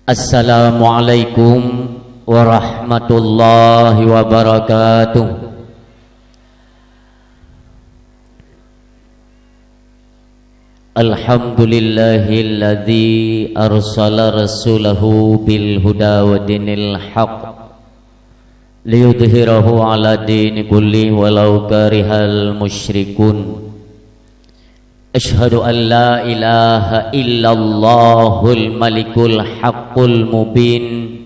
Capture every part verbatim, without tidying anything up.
Assalamualaikum warahmatullahi wabarakatuh. Alhamdulillahilladzi arsala rasulahu bil huda wa dinil haq liyudhhirahu ala dini kulli walau karihal musyrikun. Asyhadu an la ilaha illallahul malikul haqqul mubin.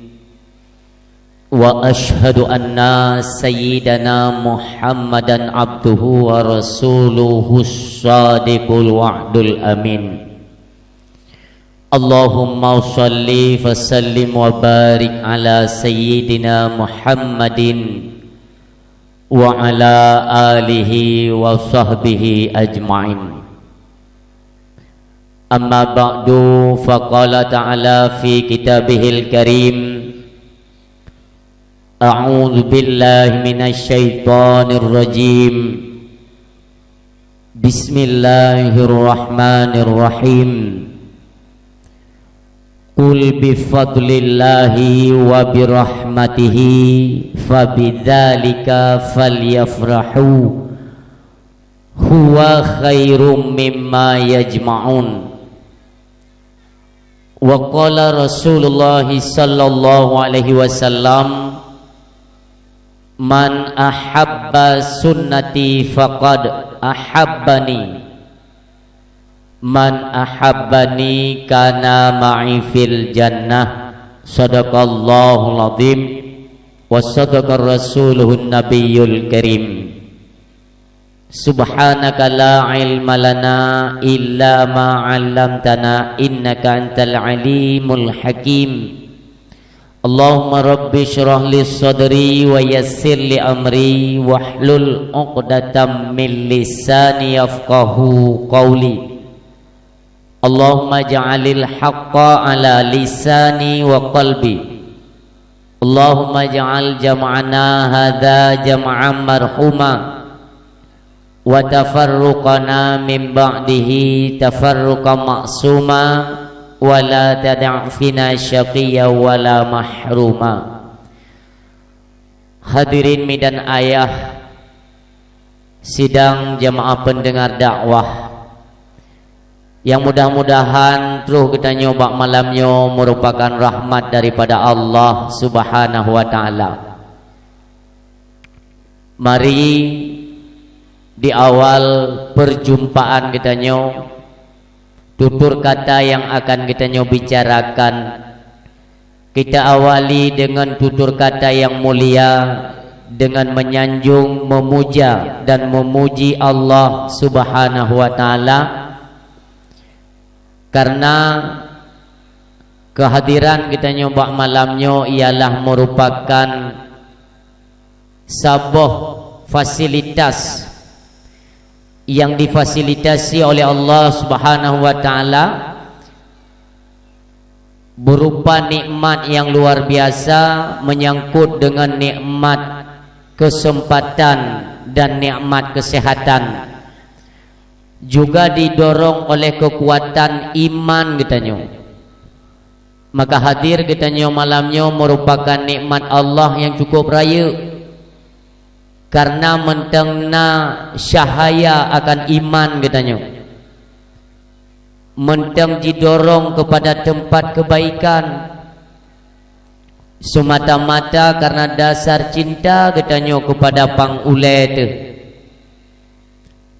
Wa asyhadu anna sayyidana Muhammadan abduhu wa rasuluhus sadiqul wa'dul amin. Allahumma shalli wa sallim wa barik ala sayyidina Muhammadin wa ala alihi wa sahbihi ajma'in. Amma ba'du, faqala ta'ala fi kitabihil karim, a'udzu billahi minasy syaithanir rajim. Bismillahirrahmanirrahim. Qul bi fadlillahi wa bi rahmatihi fabidzalika falyafrahu huwa khairum mimma yajma'un. Wa qala Rasulullah sallallahu alaihi wasallam, "Man ahabba sunnati faqad ahabbani. Man ahabbani kana ma'i fil jannah." Sadaqallahul azim wa sadaqa rasuluhun nabiyul karim. Subhanaka la ilma lana illa ma 'allamtana innaka antal alimul hakim. Allahumma rabbi shrah li sadri wa yassir li amri wahlul 'uqdatam min lisani yafqahu qawli. Allahumma ja'alil haqqa ala lisani wa qalbi. Allahumma ja'al jam'ana hadza jam'an marhuma wa tafarruqana min ba'dihi tafarruqan ma'suma wa la tada' fina syaqiyya wa la mahruma. Hadirin mi dan ayah sidang jamaah pendengar dakwah, yang mudah-mudahan troh geutanyoe bak malam nyoe merupakan rahmat daripada Allah Subhanahu wa Ta'ala. Mari, di awal perjumpaan geutanyoe, tutur kata yang akan geutanyoe bicarakan, kita awali dengan tutur kata yang mulia, dengan menyanjung, memuja, dan memuji Allah Subhanahu wa Ta'ala, karena kehadiran geutanyoe bak malam nyoe ialah merupakan saboh fasilitas yang difasilitasi oleh Allah Subhanahu wa Ta'ala, berupa nikmat yang luar biasa, menyangkut dengan nikmat kesempatan dan nikmat kesehatan, juga didorong oleh kekuatan iman geutanyoe. Maka hadir geutanyoe malam nyoe merupakan nikmat Allah yang cukup rayeuk, karena mantong na cahaya akan iman geutanyoe, mantong jidorong kepada tempat kebaikan, semata-mata karena dasar cinta geutanyoe kepada pang ulée teuh.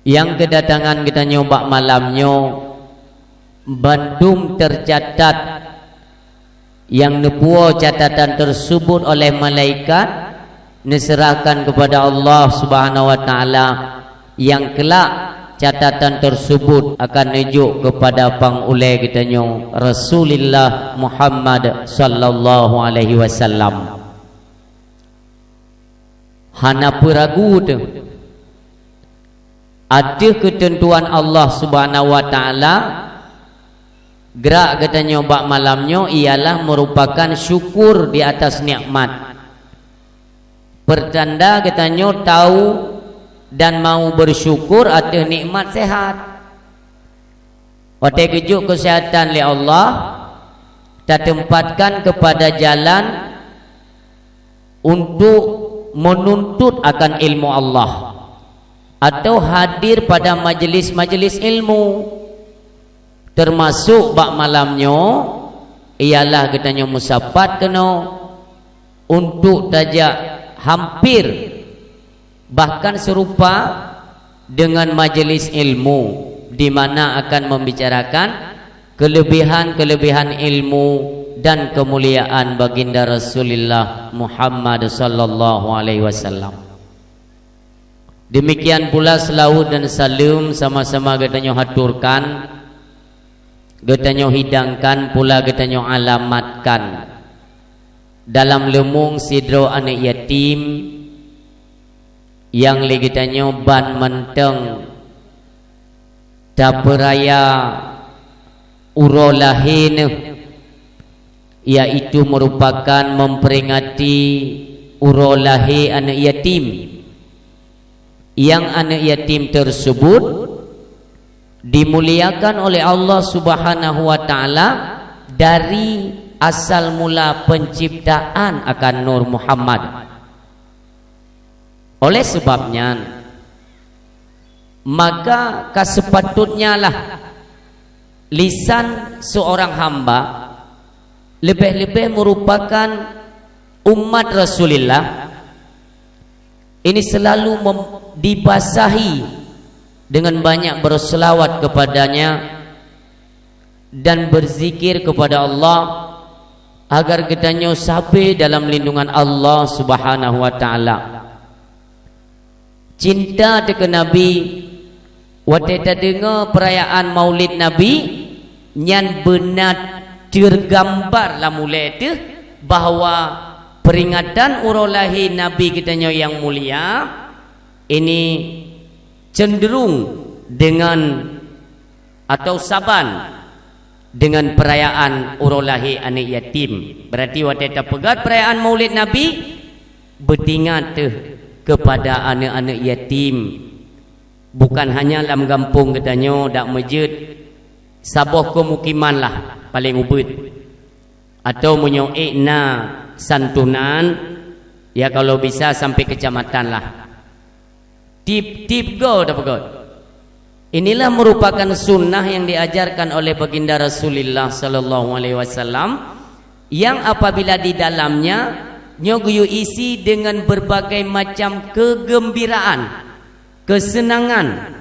Nyang keudatangan geutanyoe bak malam nyoe bandum teucatat, nyang neupuwoe catatan teusebut oleh malaikat, neuseurahkan keupada Allah Subhanahu wa Ta'ala, nyang keulak catatan teusebut akan neujok keupada pang ulée geutanyoe, Rasulullah Muhammad sallallahu alaihi wasallam. Hana peue ragu teuh, ateueh keuteuntuan Allah Subhanahu wa Ta'ala, gerak geutanyoe bak malam nyoe ialah merupakan syukur di atas nikmat. Pertanda geutanyoe tahu dan mau bersyukur ateueh nikmat sehat. Watée geujok keuseuhatan lé Allah, tatempatkan kepada jalan untuk menuntut akan ilmu Allah, atau hadir pada majelis-majelis ilmu, termasuk bak malam nyoe, ialah geutanyoe meusapat keunoe untuk tajak hampir bahkan serupa dengan majelis ilmu, di mana akan membicarakan kelebihan-kelebihan ilmu dan kemuliaan Baginda Rasulullah Muhammad sallallahu alaihi wasallam. Demikian pula selawat dan salam sama-sama geutanyoe haturkan, geutanyoe hidangkan pula geutanyoe alamatkan dalam leumong sidroe aneuëk yatim nyang lé geutanyoe ban mantong tapeuraya uroe lahé neuh, yaitu merupakan memperingati uroe lahé aneuëk yatim. Nyang aneuëk yatim tersebut dimuliakan oleh Allah Subhanahu wa Ta'ala dari asal mula penciptaan akan Nur Muhammad. Oleh sebab nyan, maka ka sepatutnya lah lisan seorang hamba lebih-lebih merupakan umat Rasulullah ini selalu mem- dibasahi dengan banyak berselawat kepadanya dan berzikir kepada Allah agar geutanyoe sabe dalam lindungan Allah Subhanahu wa Ta'ala. Cinta teuh keu Nabi, watée tadeungoe peurayaan Maulid Nabi, nyan beuna teugambar lam ulée teuh bahwa peringatan uroe lahé Nabi geutanyoe nyang mulia ini cenderung dengan atau saban dengan peurayaan uroe lahé aneuëk yatim. Berarti watée tapeugét peurayaan Maulid Nabi, beutingat teuh kepada aneuëk-aneuëk yatim. Bukan hanya lam gampông geutanyoe dak meujeuet, saboh keumukiman lah paling ubit. Atau meunyoe ék na santunan, ya kalau bisa sampai kecamatan lah. Tieb-tieb goe tapeugét. Inilah merupakan sunnah yang diajarkan oleh Baginda Rasulullah sallallahu alaihi wasallam, yang apabila di dalamnya nyoe geuyue isi dengan berbagai macam kegembiraan, kesenangan,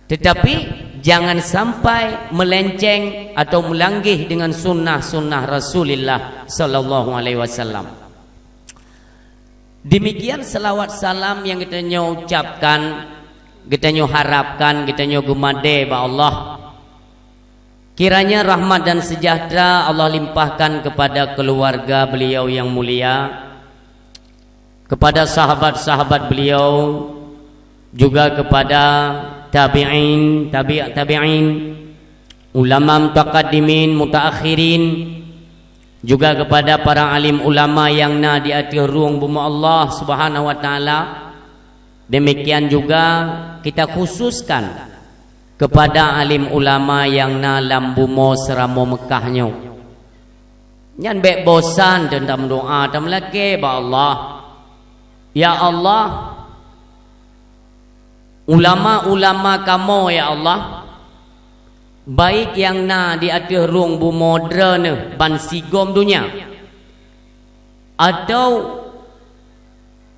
tetapi jangan sampai melenceng atau melanggih dengan sunnah-sunnah Rasulullah sallallahu alaihi wasallam. Demikian selawat salam yang geutanyoe ucapkan, geutanyoe harapkan, geutanyoe geumadée bak Allah. Kiranya rahmat dan sejahtera Allah limpahkan kepada keluarga beliau yang mulia, kepada sahabat-sahabat beliau, juga kepada tabi'in, tabi' tabi'in, ulama mutaqaddimin, mutaakhirin, juga kepada para alim ulama yang na di ateueh rueng bumoe Allah Subhanahu wa Ta'ala. Demikian juga kita khususkan kepada alim ulama yang na lam bumoe Seuramoe Meukah nyoe. Nyan bék bosan teuntang meudoá, tameulakée bak Allah. Ya Allah, ulama-ulama kamoe, ya Allah, baik nyang na di ateueh rueng bumoe droeneuh bansigom donya, atau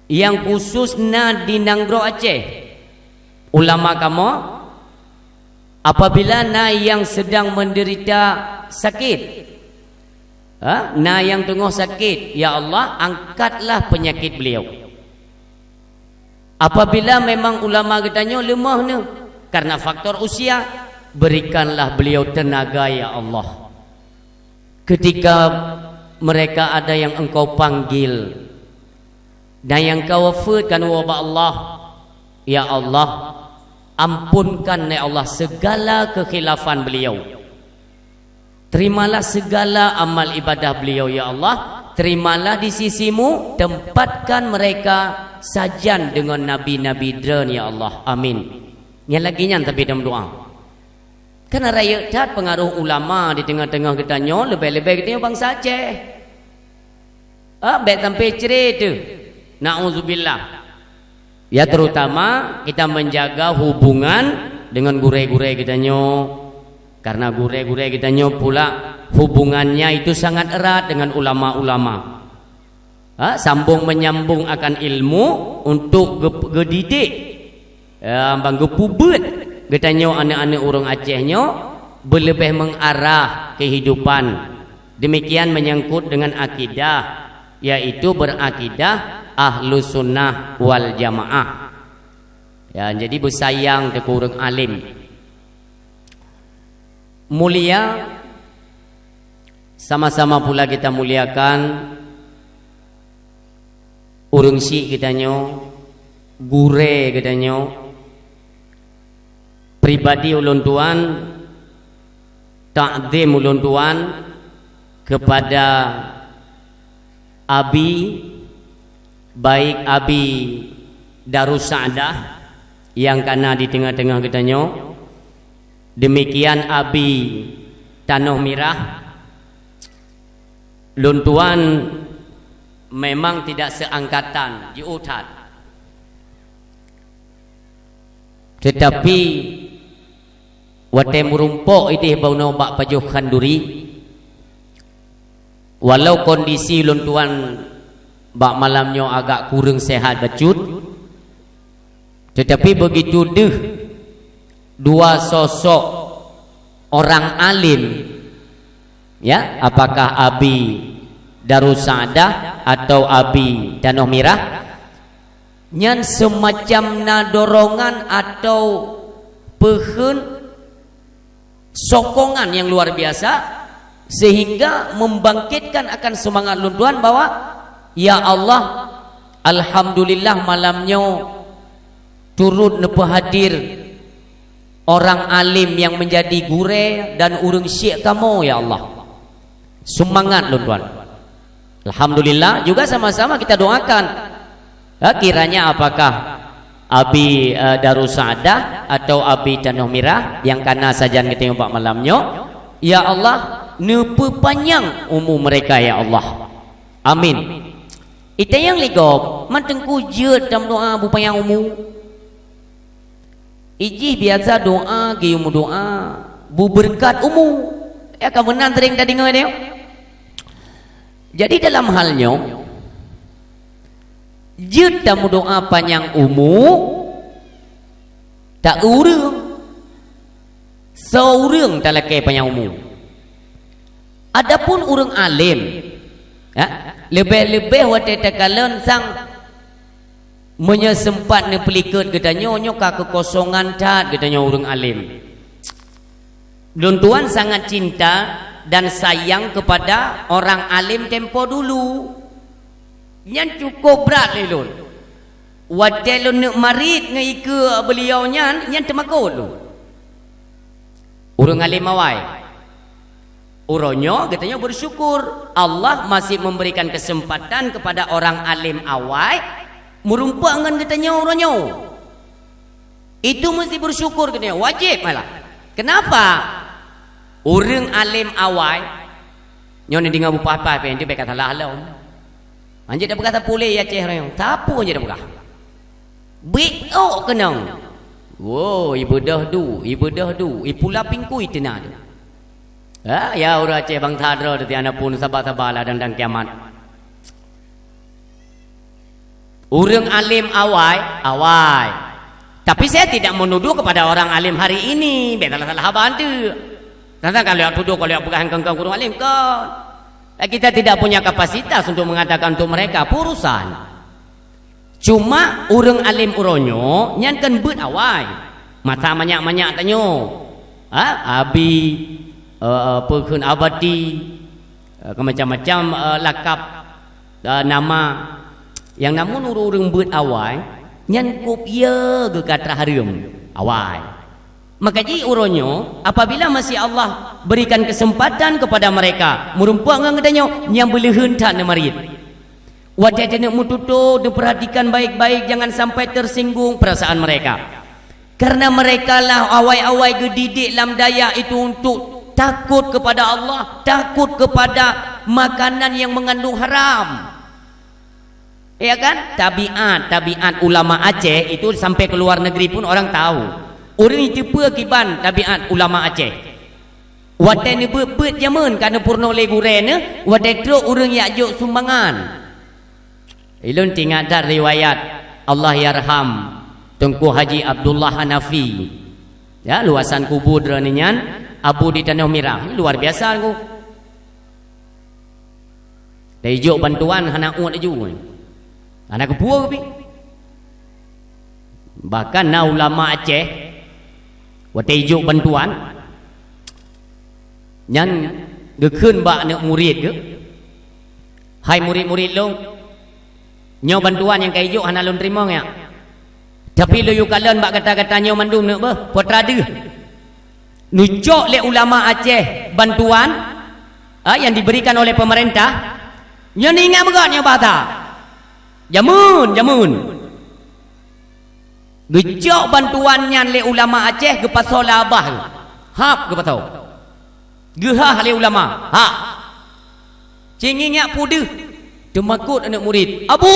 nyang khusus na di nanggroe Aceh, ulama kamoe, apabila na nyang sedang menderita sakit, ha, na nyang teungoh sakit, ya Allah, angkatlah penyakit beliau. Apabila memang ulama geutanyoe leumoh neuh karena faktor usia, berikanlah beliau tenaga, ya Allah. Ketika mereka ada yang Engkau panggil dan yang Kau wafeuet kan ubak Allah, ya Allah, ampunkan, ya Allah, segala kekhilafan beliau. Terimalah segala amal ibadah beliau, ya Allah. Terimalah di sisi-Mu, tempatkan mereka sajan dengan nabi-nabi droen, ya Allah. Amin. Nyan lagée nyan tapi dalam doa. Kan rayeuk that peungaroh ulama di teungoh-teungoh geutanyoe, leubeh-leubeh geutanyoe bansa Aceh. Ah, bèk sampai cre teuh. Na'udzubillah. Ya, terutama kita menjaga hubungan dengan gurèe-gurèe geutanyoe. Karena gurèe-gurèe geutanyoe pula hubungannya itu sangat erat dengan ulama-ulama. Ha, sambung menyambung akan ilmu untuk geup-, geudidik, ya, ban geupeubuet geutanyoe aneuk-aneuk ureueng Aceh nyoe beuleubeh mengarah kehidupan. Demikian menyangkut dengan akidah, yaitu berakidah Ahlus Sunnah wal Jamaah. Ya, jadi beusayang teuh keu ureueng alim. Mulia, sama-sama pula kita muliakan ureueng syik geutanyoe, gurèe geutanyoe. Pribadi ulôn tuan, takzim ulôn tuan kepada Abi, baik Abi Darussadah nyang ka na di teungoh-teungoh geutanyoe, demikian Abi Tanoh Mirah, lôn tuan memang tidak seangkatan, jiôh that. Tetapi, watèe meurumpok idéh bunoe bak pajoh khanduri, walau kondisi lôn tuan bak malam nyoe agak kureueng sehat bacut, tetapi begitu deuh dua sosok orang alim, ya, apakah Abi Darussadah atau Abi Tanoh Mirah, nyan semacam na dorongan atau peukheun sokongan yang luar biasa, sehingga membangkitkan akan semangat lôn tuan bahwa, "Ya Allah, alhamdulillah malam nyoe turut neupeuhadir orang alim yang menjadi gurèe dan ureueng syik kamoe, ya Allah." Semangat lôn tuan. Alhamdulillah, juga sama-sama kita doakan. Ha, kiranya apakah Abi, eh, Darussadah atau Abi Tanoh Mirah nyang ka na sajan geutanyoe bak malam nyoe, ya Allah, neupeupanyang umu mereka, ya Allah. Amin. Itanyong lé gob, man teungku jeuet tameudoa beupanyang umu. Ijih biasa doa, geuyue meudoa, beubeureukat umu. Ya, ka meunan sering tadeungoe nyoe. Jadi dalam hal nyoe, jeuet tameudoa panyang umu, ta ureueng, soe ureueng talakèe panyang umu. Adapun ureueng alem, ya, leubeh-leubeh watèe takalon sang Meunyoe seumpat neupeulikot geutanyoe, nyoe ka keukosongan that geutanyoe ureueng alem. Lôn tuan sangat cinta dan sayang kepada orang alem tempo dulu. Nyan cukôp brat lé lôn. Watèe lôn neuk marit ngon ikeue beuliau nyan, nyan teumakot lôn. Ureueng alem awai. Uroe nyoe geutanyoe bersyukur, Allah masih memberikan kesempatan kepada orang alem awai meurumpok ngon geutanyoe uroe nyoe. Itu mesti bersyukur geutanyoe, wajib malah. Kenapa? Ureueng alem awai, nyoe neudeungoe beupaih-paih, nyoe bèk ka salah lom. Hanjeuet tapeugah sapeue lé ya Aceh nyoe, sapeue hanjeuet tapeugah. Biôk keunong. Wo, ibeudôh du, ibeudôh du, ipula pingkui teuna tu. Ha, ya ureueng Aceh bansa droe teuh, aneuk phon, saba-sabalah dan, dan kiamat. Ureueng alem awai, awai. Tapi saya tidak menuduh kepada orang alem hari ini, bèk salah-salah haba tu. Tantang kalau tuduh, kalau peugah keu ureueng alem, kon. Kita tidak punya kapasitas untuk mengatakan untuk mereka, peue urusan. Cuma ureueng alem uroe nyoe nyan kan beuet awai. Masa manyak-manyak tanyoe. Ha, Abi, eh, peue kheun Abati, eh, macam-macam, eh, lakab, eh, nama. Nyang namun ureueng-ureueng beuet awai, nyan kôp ie geuh ka trah hareuem awai. Maka jih uroe nyoe, apabila masih Allah berikan kesempatan kepada mereka meurumpok ngon geutanyoe, nyan beuleuheun that neumarit. Watèe taneuk meututoe, neupeurhatikan baik-baik, jangan sampai tersinggung perasaan mereka. Karena mereka lah awai-awai geudidik lam dayah itu untuk takut kepada Allah, takut kepada makanan yang mengandung haram. Ya kan? Tabiat, tabiat ulama Aceh itu sampai ke luar negeri pun orang tahu. Ureuëng teupeue kiban tabiat ulama Aceh. Watée neubeuet-beuet jameun ka neupeurunoe lé gurée neuh, watée trok ureuëng jak jok sumbangan. Ilôn teuingat that riwayat Allahyarham Teungku Haji Abdullah Hanafi. Ya, luasan kubu droeneuh nyan, Abu di Tanoh Mirah. Luar biasa, Teungku. Tayue jok bantuan hana uet laju. Hana keupeue pih. Bahkan na ulama Aceh, watée jok bantuan, nyan geukheun bak aneuk murit geuh, "Hai murit-murit lôn, nyoe bantuan nyang ka ijok hana lôn teurimong nyak. Tapi lôn yue kalon bak gata-gata nyoe mandum neuk beuh, putra deuh." Neucok lé ulama Aceh bantuan, ah, yang diberikan oleh pemerintah, nyoe ingat beugöt nyoe bahasa. Jameun, jameun. Geucok bantuan nyan lé ulama Aceh geupasoe lam babah. Hab geupasoe. Geuhah lé ulama. Ha. Cinggi nyak peue deuh. Teumakot aneuk murit. "Abu,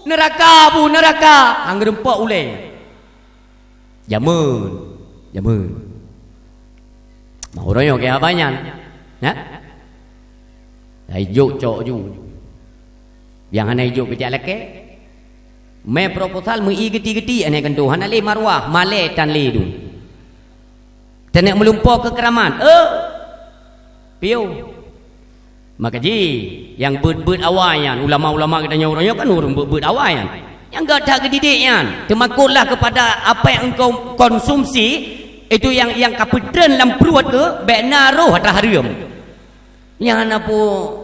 neuraka, Abu, neuraka." Hang geurumpok ulée. Jameun, jameun. Mah uroe nyoe keu haba nyan. Ya? Hai jok cok ju. Nyang hana ijok keu jak lakée. Mé proposal meu-i geuti-geuti aneuk keuntô hana lé maruah, malée tan lé dum. Teuneuk meulumpo keu keuramat. Eh. Piôh. Maka jih, nyang beuet-beuet awai nyan, ulama-ulama geutanyoe uroe nyoe kan ureuëng beuet-beuet awai nyan. Nyang gata geudidik nyan, teumakotlah kepada apa yang engkau konsumsi, itu yang, yang ka peutreun lam pruet keuh, bék na roh atra hareuem. Nyan hana peue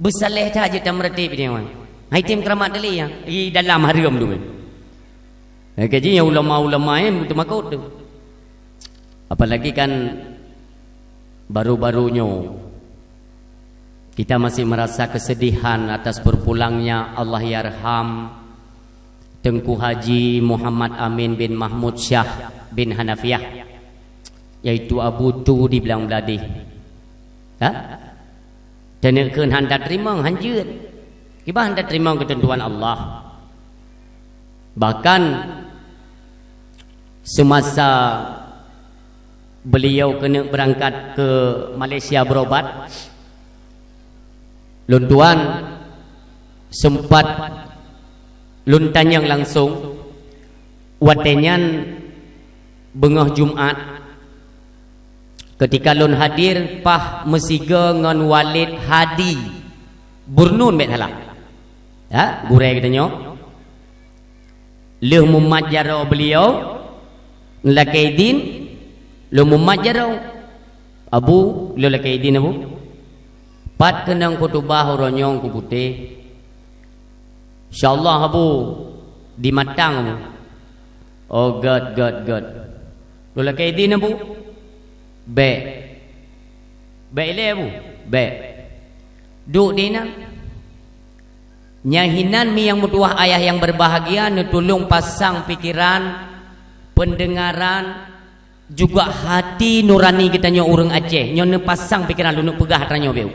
beusaléh that jeuet tameuratéb nyoe. Hai tem keuramat teuh lé nyan, di dalam hareuem tu. Maka jih nyang ulama-ulama nyan teumakot tu. Apalagi kan baru-baru nyoe kita masih merasa kesedihan atas berpulangnya Allahyarham Teungku Haji Muhammad Amin bin Mahmud Syah bin Hanafiah, yaitu Abu Tu di Blang Bladeh. Ha? Teuneuk kheun hana teurimong, hanjeuet. Kiban hana teurimong keuteuntuan Allah. Bahkan semasa beliau keuneuk beurangkat keu Malaysia beureubat, lôn tuan seumpat lôn tanyong langsong, watée nyan beungoh Jumat, keutika lôn hadir paih meusigoe ngon Walid Hadi Burnun bék salah. Ya, gurée geutanyoe. Lheueh mumat jaroe beuliau, lakée idin, lôn mumat jaroe. Abu, lôn lakée idin, Abu. Pat keunong khutubah uroe nyoe Teungku Putéh. Insya Allah, Abu, di Matang, Abu. Oh, gét, gét, gét. Lôn lakée idin, Abu. Bék. Bék ilée, Abu. Bék. Duek di inan. Nyang hinan mi nyang meutuwah ayah nyang berbahagia neutulông pasang pikeran, peundeungaran, juga hati nurani geutanyoe ureuëng Aceh. Nyoe neupasang pikeran lôn, neupeugah atra nyoe beu.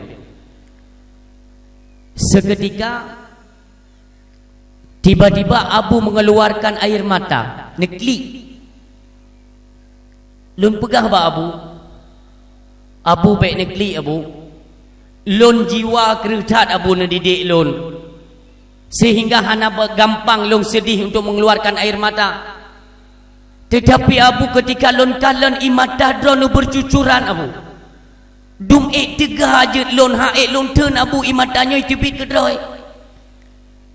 Seketika, tiba-tiba Abu mengeluarkan air mata, neuklik. Lôn peugah bak Abu, "Abu, bék neuklik, Abu. Lôn jiwa kreueh that, Abu, neudidik lôn, sehingga hana ba-, gampang lôn seudeh untuk mengeluarkan air mata. Teutapi, Abu, keutika lôn kalon ié mata droeneuh beucucuran, Abu. Dum ék teuga jeuet lôn, han ék lôn theun, Abu, ié mata nyoe teubiet keudroe.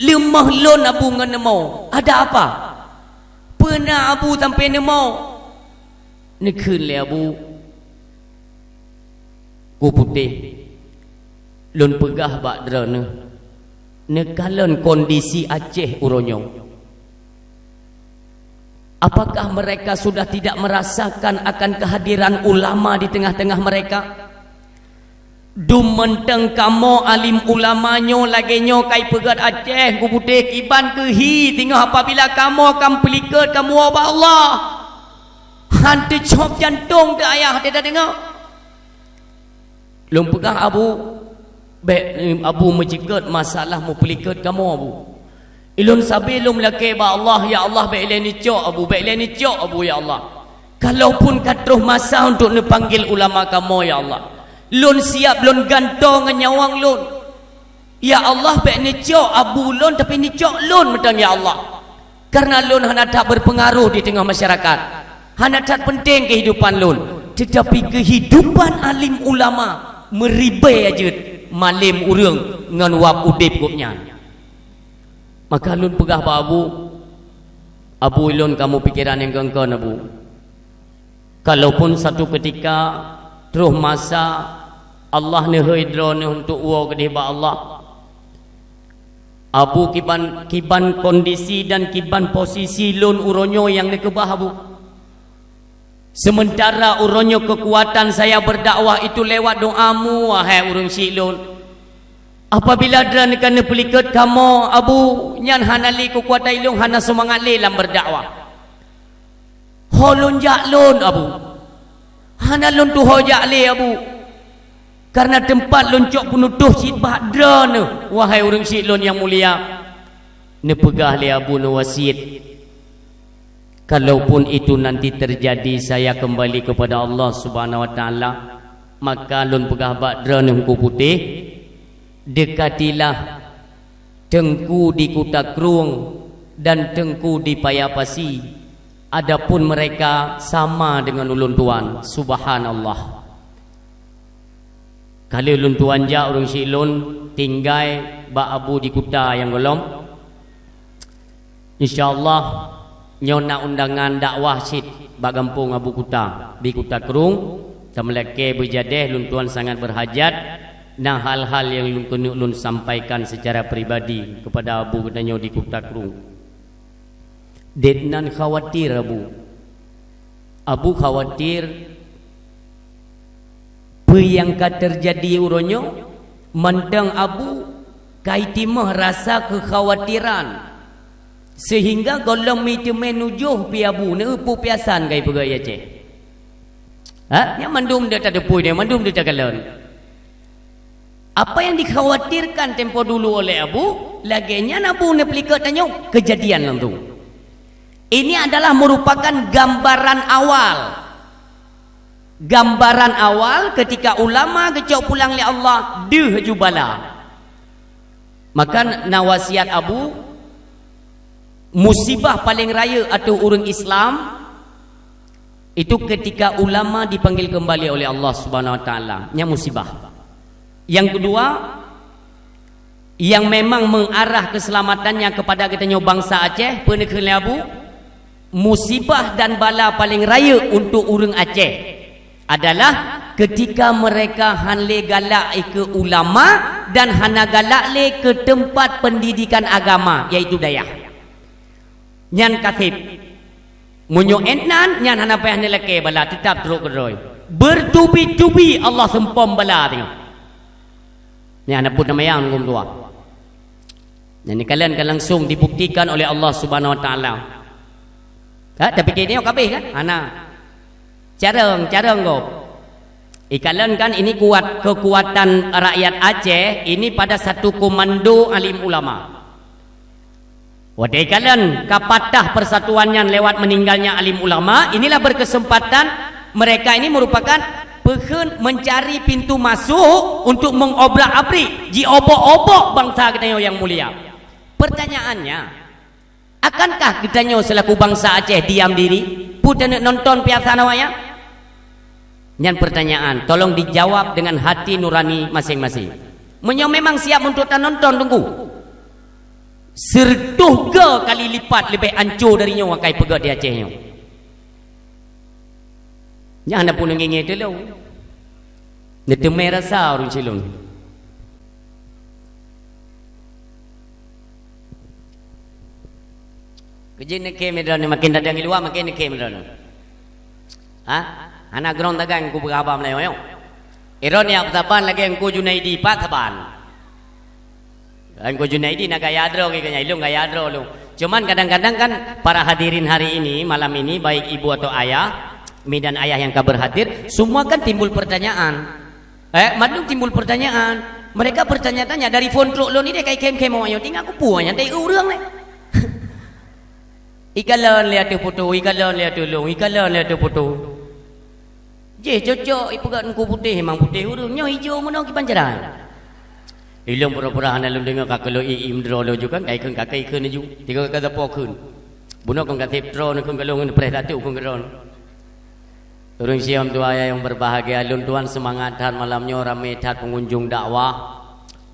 Leumoh lôn, Abu, ngon neumoe. Ada apa? Peue na, Abu, sampoe neumoe?" Neukheun lé Abu, "Teungku Putéh, lôn peugah bak droeneuh, neukalon kondisi Aceh uroe nyoe. Apakah mereka sudah tidak merasakan akan kehadiran ulama di tengah-tengah mereka? Dum mantong kamoe alim ulama nyoe lagée nyoe kai peugét Aceh, Teungku Putéh, kiban keuh hi singoh apabila kamoe ka meupeulikeut kamoe ubak Allah. Han teucôb jantông teuh ayah, teudeungoe. Lôn peugah, "Abu, bèk, Abu meuceukeut masalah meupeulikot kamoe, Abu. Ilôn sabe lôn meulakèe bak Allah, ya Allah, bèk ilèe neucok, Abu, bèk ilèe neucok, Abu, ya Allah. Kalaupun ka troh masa untuk neupanggil ulama kamoe, ya Allah, lôn siap lôn gantoe ngon nyawöng lôn. Ya Allah, bèk neucok abu lôn, tapi neucok lôn mantong, ya Allah. Karena lôn hana that berpengaruh di teungoh masyarakat, hana that penting kehidupan lôn, tetapi kehidupan alim ulama meuribèe jeuet malém ureueng ngon wab udép gobnyan." Maka lôn peugah bak abu, "Abu, ilôn ka meupikeran nyang kon-kon, Abu. Kalaupun satu ketika troh masa Allah neuhôi droeneuh untuk woe keudeh bak Allah, Abu, kiban, kiban kondisi dan kiban posisi lôn uroe nyoe nyang neukeubah, Abu. Sementara uroe nyoe keukuatan saya berdakwah itu lewat doamu, wahai ureueng syik lôn. Apabila droeneuh ka neupeulikot kamoe, Abu, nyan hana lé keukuatan ilôn, hana seumangat lé lam berdakwah. Ho lôn jak lôn, Abu. Hana lôn tuho jak lé, Abu. Karena teumpat lôn cok peunutoh cit bak droeneuh, wahai ureueng syik lôn nyang mulia." Neupeugah lé abu neuwasiet, "Kalaupun itu nanti terjadi, saya kembali kepada Allah Subhanahu wa Taala, maka lôn peugah bak droeneuh Teungku Putéh, dekatilah teungku di Kuta Krueng dan teungku di Paya Pasi, adapun mereka sama dengan ulôn tuan." Subhanallah. Ka lheueh lôn tuan jak ureueng syik lôn tinggai bak abu di kuta nyang gohlom. Insya Allah, nyoe na undangan dakwah cit bak gampông abu kuta, di Kuta Krueng, sameulakèe beujadèh lôn tuan sangat berhajat, na hal-hal nyang lôn keuneuk lôn sampaikan secara pribadi kepada abu geutanyoe di Kuta Krueng. Deungon khawatir abu. Abu khawatir peue nyang ka teujadi uroe nyoe, mantong abu ka itimoh rasa keukhawatiran, seuhingga gohlom meuteumé nujoh pih abu, neupeue piasan ka ipeugah i Aceh. Ha? Nyan mandum deuh tateupeue, nyan mandum deuh takalon. Apa yang dikhawatirkan tempo dulu oleh abu, lagèe nyan abu neupeulikot tanyoe, keujadian langsung. Ini adalah merupakan gambaran awal. Gambaran awal ketika ulama geucok pulang lé Allah, deuh ju bala. Maka na wasiat abu, musibah paleng rayeuk ateueh ureueng Islam, itu ketika ulama dipanggil kembali oleh Allah Subhanahu wa Taala. Nyan musibah. Yang kedua, yang memang mengarah keselamatannya kepada geutanyoe bangsa Aceh, peue neukheun lé abu, musibah dan bala paleng rayeuk untuk ureueng Aceh adalah ketika mereka han lé galak keu ulama dan hana galak lé keu teumpat pendidikan agama, yaitu dayah. Nyan ka sép. Meunyoe étnan, nyan hana payah neulakèe bala, teutab trok keudroe. Bertubi-tubi Allah seumpom bala teungoh. Nyan hana pun nama nyang lôn tuan. Nyan neukalon ka langsung dibuktikan oleh Allah Subhanahu wa Taala. Ha, tapi keu nyoe ka abéh kan? Hana. Carông, carông gob. Ikalon kan ini kuat, kekuatan rakyat Aceh ini pada satu komando alim ulama. Watèe ikalon ka patah persatuan nyan lewat meninggalnya alim ulama, inilah berkesempatan mereka ini merupakan peukheun mencari pintu masuk untuk mengobrak-abrik, jiobok-obok bangsa geutanyoe nyang mulia. Pertanyaannya, akankah geutanyoe selaku bangsa Aceh diam diri, peue taneuk nonton piasan awaknyan? Nyan pertanyaan, tolong dijawab dengan hati nurani masing-masing. Meunyoe memang siap untuk tanonton, Teungku, sireutoh go kali lipat leubeh anco dari nyoe akai peugah di Aceh nyoe. Nyan hana pun ngieng-ngieng teulông. Neuteumé rasa ureueng cilong. Keujeuet neukhém droeneuh, makin datang di luwa, makin neukhém droeneuh. Ha? Hana grong tagan ku peugah haba Meulayu nyoe. Droeneuh jak saban lagèe Teungku Junaidi, pat saban. Teungku Junaidi na gaya droe geuh nyan, ilong gaya droe lom. Cuman kadang-kadang kan para hadirin hari ini, malam ini, baik ibu atau ayah, Mi dan ayah nyang ka berhadir, semua kan timbul pertanyaan. Eh, mandum timbul pertanyaan. Mereka bertanya-tanya dari phon trok lôn idéh kai khém-khém awak nyoe, tinggai kupeue nyan tai ureuëng lé. Ikalon lé ateueh foto, ikalon lé ateueh lôn, ikalon lé ateueh foto. Jih cocok ipeugah Teungku putéh, memang putéh ureuëng, nyoe ijo meunoe kiban jalan. Ilôn pura-pura hana lôn deungoe ka keulo i-, i meudroe lôn ju kan, kai kheun ka kai kheun ju. Tiga ka sapo kheun. Bunoe kon ka sép troe kheun ka lôn ngon preh satu kheun ka droe. Ureuëng siom tuha nyang berbahagia, lôn tuan seumangat that malam nyoe, ramé that pengunjung dakwah.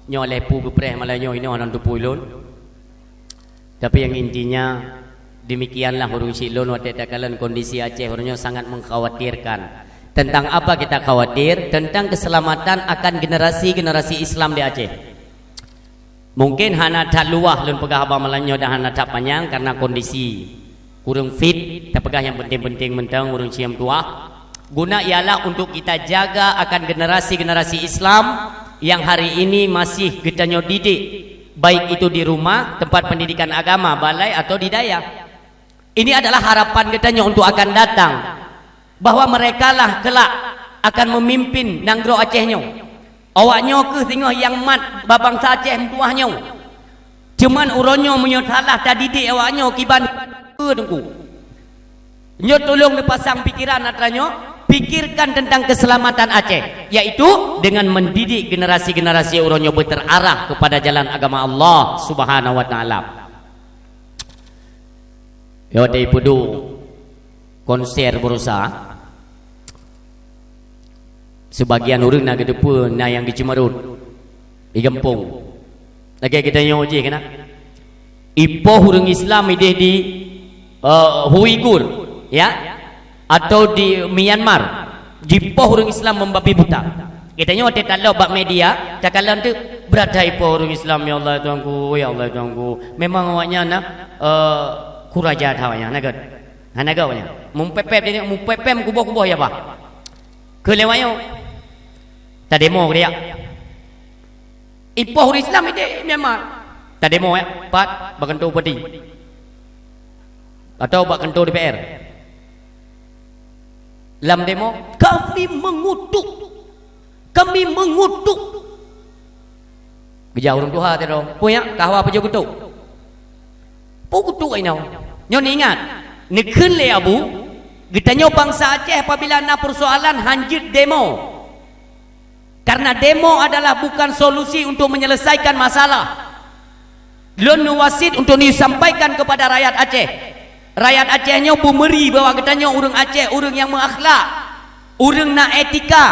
Nyoe lé pu geupreh malam nyoe inoe hana teupeu lôn. Tapi yang intinya, demikianlah ureuëng syiek lôn watée takalon kondisi Aceh uroe nyoe sangat mengkhawatirkan. Tentang apa kita khawatir? Tentang keselamatan akan generasi-generasi Islam di Aceh. Mungkin hana that luwah lôn peugah haba malam nyoe dan hana that panyang karena kondisi kureueng fit, tapeugah nyang penting-penting mantong ureuëng siom tuha. Guna ialah untuk kita jaga akan generasi-generasi Islam yang hari ini masih geutanyoe didik, baik itu di rumah, tempat pendidikan agama, balai atau di dayah. Ini adalah harapan geutanyoe untuk akan datang, bahwa merekalah kelak akan memimpin nanggroe Aceh nyoe. Awak nyoe kheueh singoh nyang mat bak bansa Aceh meutuwah nyoe. Cuman uroe nyoe meunyoe salah tadidik awak nyoe kiban, Teungku. Nyoe tulông neupasang pikiran atra nyoe, pikirkan tentang keselamatan Aceh, yaitu dengan mendidik generasi-generasi uroe nyoe beuterarah kepada jalan agama Allah Subhanahu wa Taala. Ya, watée ipeuduek konser baroesa, sebagian ureuëng na geuteupeue na nyang geuceumeurot di gampông. Lagée geutanyoe jih keunan. Ipoh ureuëng Islam idéh di, eh, Uighur, ya, atau di Myanmar, jipoh ureuëng Islam membabi buta. Geutanyoe watée talop bak media, takalon teuk brat hai ipoh ureuëng Islam, ya Allah Tuhanku, ya Allah Tuhanku. Memang awaknyan na, eh, kuraja that awaknyan, na gét. Hana gét awaknyan. Meupép-pép dia, meupép-pép meukuboh-kuboh ya bah. Keu lewat nyoe. Tademo keu dia. Ipoh ureuëng Islam idéh Myanmar. Tademo ya, pat bak kantô bupati. Atau bak kantô D P R. Lam demo, kami mengutuk. Kami mengutuk. Geujak ureuëng tuha teuh, "Peue nyak, kah wa pajoh kutuk?" "Peue kutuk inoe?" Nyoe ingat, neukheun lé Abu, geutanyoe bansa Aceh apabila na persoalan hanjeuet demo. Karena demo adalah bukan solusi untuk menyelesaikan masalah. Lôn neuwasiet untuk neusampaikan kepada rakyat Aceh. Rakyat Aceh nyoe beumeuri bahwa geutanyoe ureuëng Aceh, ureuëng nyang meuakhlak, ureuëng na etika.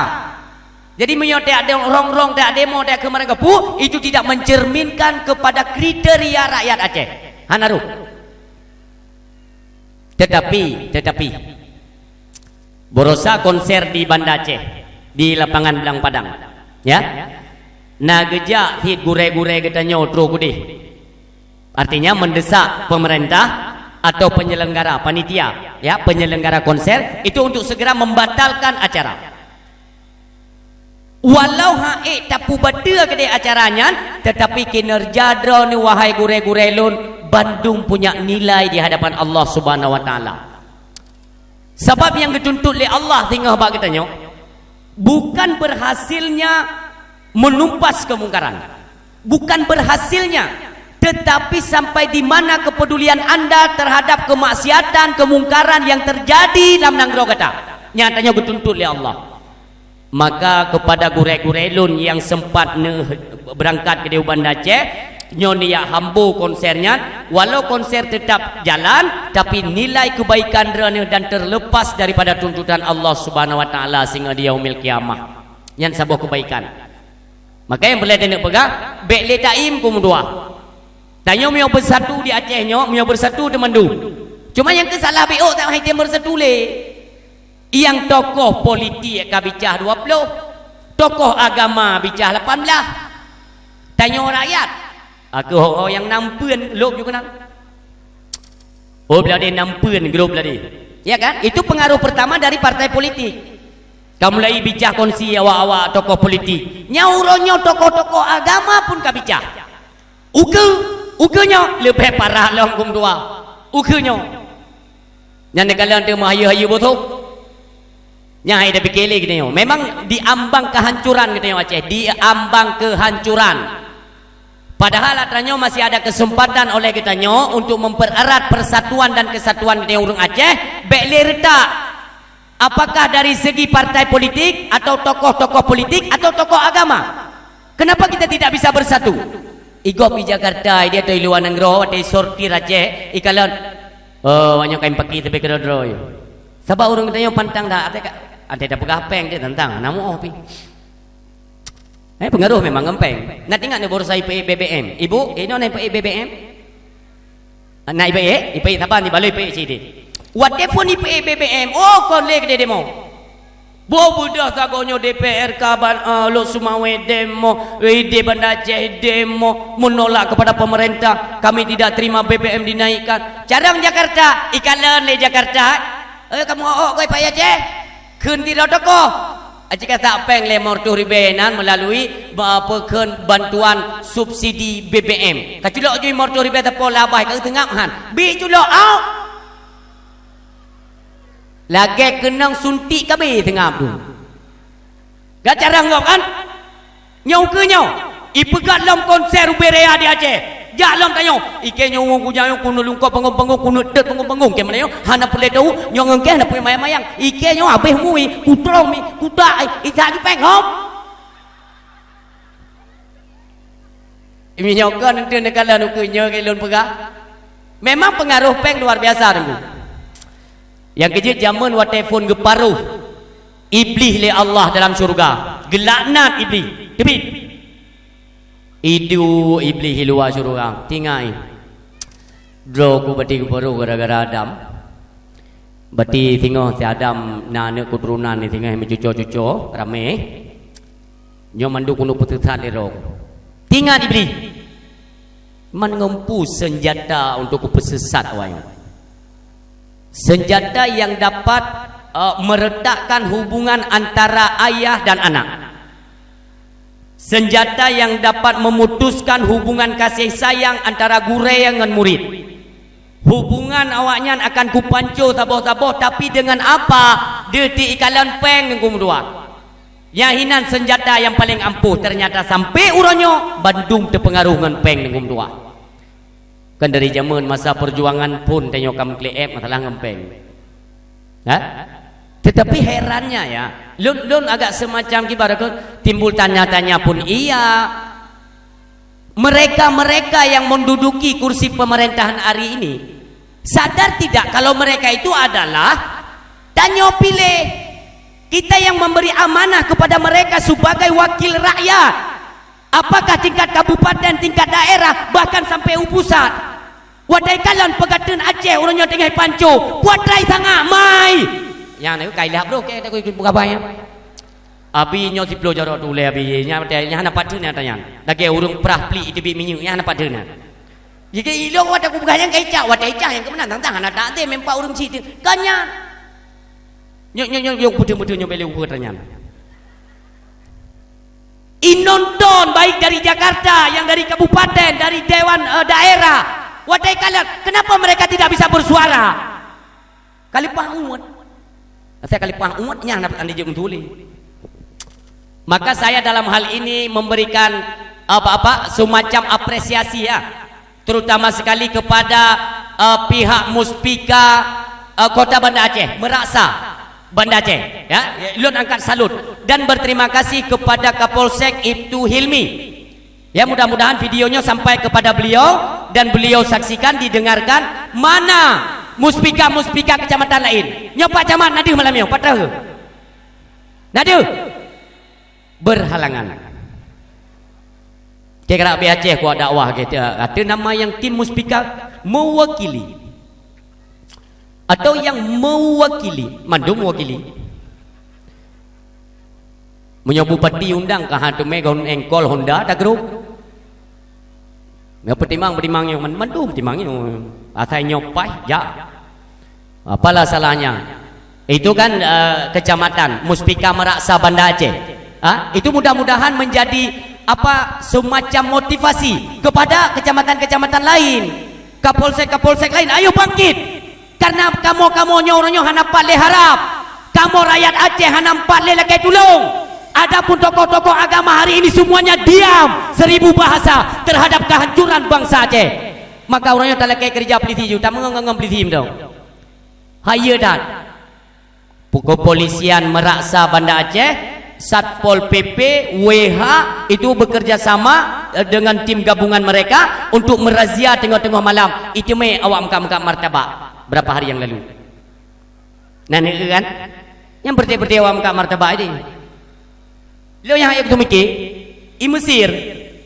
Jadi meunyoe tajak de-, rong-rong, tajak demo, tajak keumaran keupeue, itu tidak mencerminkan kepada kriteria rakyat Aceh. Hana rôh. Tetapi, tetapi, baroesa konser di Banda Aceh, di lapangan Blang Padang, ya, na geujak cit gurée-gurée geutanyoe trok udeh. Artinya mendesak pemerintah atau penyelenggara, panitia, ya, penyelenggara konser itu untuk segera membatalkan acara. Walau han ék tapeubateue keudeh acara nyan, tetapi kinerja droeneuh, wahai gurée-gurée lôn, bandum punya nilai di hadapan Allah Subhanahu wa Taala. Sabab nyang geutuntut lé Allah singoh bak geutanyoe, bukan berhasilnya menumpas kemungkaran. Bukan berhasilnya, tetapi sampai di mana kepedulian anda terhadap kemaksiatan, kemungkaran yang terjadi lam nanggroe gata. Nyan tanyoe geutuntut lé Allah. Maka kepada gurée-gurée lôn nyang sempat neu-, beurangkat keudeh u Banda Aceh, nyoe neujak hambo konser nyan, walau konser tetap jalan, tapi nilai kebaikan droeneuh dan terlepas daripada tuntutan Allah Subhanahu wa Taala singoh di Yaumil Qiyamah. Nyan saboh kebaikan. Maka nyang peureulée taneuk peugah, bék lé taim keu meutuwah. Tanyoe meunyoe beusatu di Aceh nyoe, meunyoe beusatu teumandum. Cuma nyang keusalah bék ôk tak hai tem beusatu lé. Nyang tokoh politik ka bicah dua ploh, tokoh agama bicah lapan blah. Tanyoe rakyat, a, keu ho-ho nyang nampeuen lôb ju keunan. Oh, beulade nampeuen grup beulade. Ya kan? Itu pengaruh pertama dari partai politik. Ka mulai bicah kongsi awak-awak tokoh politik. Nyang uroe nyoe tokoh-tokoh agama pun ka bicah. Ukeue, ukeue nyoe leubeh parah lom keu meutuwah. Ukeue nyoe. Nyan neukalon teuma hayeue-hayeue bosoh. Nyan hai tapike lé geutanyoe. Memang di ambang kehancuran geutanyoe Aceh, di ambang kehancuran. Padahal atra nyoe masih ada kesempatan oleh geutanyoe untuk mempererat persatuan dan kesatuan geutanyoe ureuëng Aceh, bék lé reutak. Apakah dari segi partai politik atau tokoh-tokoh politik atau tokoh agama? Kenapa kita tidak bisa bersatu? Igob i Jakarta, i dia atau i luwa nanggroe, watée sortir Aceh, ikalon, "Oh, awak nyoe kain paki tapi keudroe-droe." Sabab ureuëng geutanyoe pantang dak, até ka, até tapeugah péng dia tantang, namu oh pi. Eh, pengaruh memang ngon péng. Nak ingat ni baru saya ipeuék B B M. Ibu, inoe na ipeuék B B M? Na ipeuék, ipeuék saban, ibaloi ipeuék sideh. Watée phon ipeuék B B M, oh, kon lé keudeh demo. Boh beudôh sagoe nyoe D P R ka ban, eh, Lhokseumawe demo, eh, di Banda Aceh demo, menolak kepada pemerintah, kami tidak terima B B M dinaikkan. Carong Jakarta, ikalon lé Jakarta. Eh, kamoe ôk goi Pak Aceh? Kheun sidroe tokoh. Aci ka sak péng lé limong reutôh ribée nan meulalu ba-, peukheun bantuan subsidi B B M. Ka culok jih limong reutôh ribée teupô labai ka seungab han. Bi culok ôk. Lagée keunong suntik ka bi seungab tu. Gata rang gob kan? Nyoe ukeue nyoe, ipeugah lom konser ubé raya di Aceh. Jak lom tanyoe, ike nyoe ureuëng kujak nyoe keuneuk lungkop bangung-bangung, keuneuk tet bangung-bangung, keu meunyoe hana peureulée tau, nyoe ngon keu hana peureulée mayang-mayang. Ike nyoe habéh mui, kutrong mi, kutak, eh, isa jipeng hom. Meunyoe kon enteuk neukalon ukeue nyoe keu lôn peugah. Memang peungaroh péng luar biasa, Teungku. Nyang keujeuet jameun watée phon geuparoh Iblih lé Allah dalam syeuruga. Geulaknat Iblih. Teubiet. Iduek Iblih i luwa syeuruga. Tingai. Droe ku bati geuparoh gara-gara Adam. Bati singoh si Adam na aneuëk keuturonan, singoh meucuco-cuco, ramé. Nyoe mandum keuneuk peuseusat lé droe. Tingat Iblih. Man ngon peue seunjata untuk kupeuseusat awaknyan. Seunjata nyang dapat, eh, meretakkan hubungan antara ayah dan anak. Seunjata nyang dapat memutuskan hubungan kasih sayang antara gurée ngon murit. Hubungan awaknyan akan kupanco saboh-saboh, tapi deungon apa? Deuti ikalon péng ngon geumeudua. Nyan hinan seunjata nyang paleng ampoh, teunyata sampoe uroe nyoe bandum teupeungaroh ngon péng ngon geumeudua. Kan dari jameun masa peujuangan phon tanyoe ka meukleueb masalah ngon péng. Ha? Tetapi herannya ya, lôn, lôn agak semacam kiban timbul tanya-tanya pun iya. Mereka-mereka yang menduduki kursi pemerintahan hari ini, sadar tidak kalau mereka itu adalah tanyoe piléh? Kita yang memberi amanah kepada mereka sebagai wakil rakyat. Apakah tingkat kabupaten, tingkat daerah, bahkan sampai u pusat? Watée kalon peukateun Aceh uroe nyoe teungoh panco, kuat rai sangat, mai! Nyang na kailah bro, keu takoi buka bai. Abi nyoe siploh jaroe tuléh abi, nyan watée nyan hana pat theun nyan tanyan. Lagée ureuëng prah plik iteubiet minyeuk, nyan hana pat theun nyan. Jih ilong watée kupeugah nyang kai cak, watée cak nyang keumeunang tang-tang hana tak tem mempak ureuëng cit. Kan nyan. Nyok, nyok, nyok, nyok, beutôi-beutôi nyok bele ukeue tanyan. Inonton baik dari Jakarta, yang dari kabupaten, dari dewan, eh, daerah. Watée kalon, kenapa mereka tidak bisa bersuara? Kaleupah umat. Saya kaleupah umat nyan dapat anda jawab betul. Maka saya dalam hal ini memberikan apa-apa semacam apresiasi ya. Terutama sekali kepada, eh, pihak Muspika, eh, Kota Banda Aceh, Meraksa Banda Aceh, ya. Lôn angkat salut dan berterima kasih kepada Kapolsek Ibtu Hilmi. Ya, mudah-mudahan videonya sampai kepada beliau dan beliau saksikan, didengarkan mana muspika-muspika kecamatan lain. Nyoe Pak Camat na deuh malam nyoe, Pak Trahe. Na deuh. Berhalangan. Kira-kira B Aceh kuat dakwah gitu. Kata nama yang tim muspika mewakili. Atau yang mewakili, mandum mewakili. Meunyoe bupati undang ka han teumé gon engkol Honda tagrôp. Nyoe peutimang, peutimang nyoe, man-, mandum peutimang nyoe. Asai nyoe paih, jak. Apalah salahnya? Itu kan, eh, kecamatan Muspika Meraksa Banda Aceh. Ha? Itu mudah-mudahan menjadi, apa, semacam motivasi kepada kecamatan-kecamatan lain, kapolsek-kapolsek lain. Ayo bangkit! Karena kamoe-kamoe nyoe uroe nyoe hana pat lé harab. Kamoe rakyat Aceh hana meupat lé lakée tulông. Adapun tokoh-tokoh agama hari ini semuanya diam seribu bahasa terhadap kehancuran bangsa Aceh. Maka uroe nyoe talakée keurija polisi ju, tameungon ngon polisi meudoe. Hayeue that. Kepolisian Meuraksa Banda Aceh, Satpol P P, W H, itu bekerja sama, eh, dengan tim gabungan mereka untuk merazia teungoh-teungoh malam. Iteumé awak meukat-meukat martabak beberapa hari yang lalu. Na neueu kan? Nyang peureté-peureté awak meukat martabak ideh. Lôn nyang hayeu kuteumiké, i Mesir,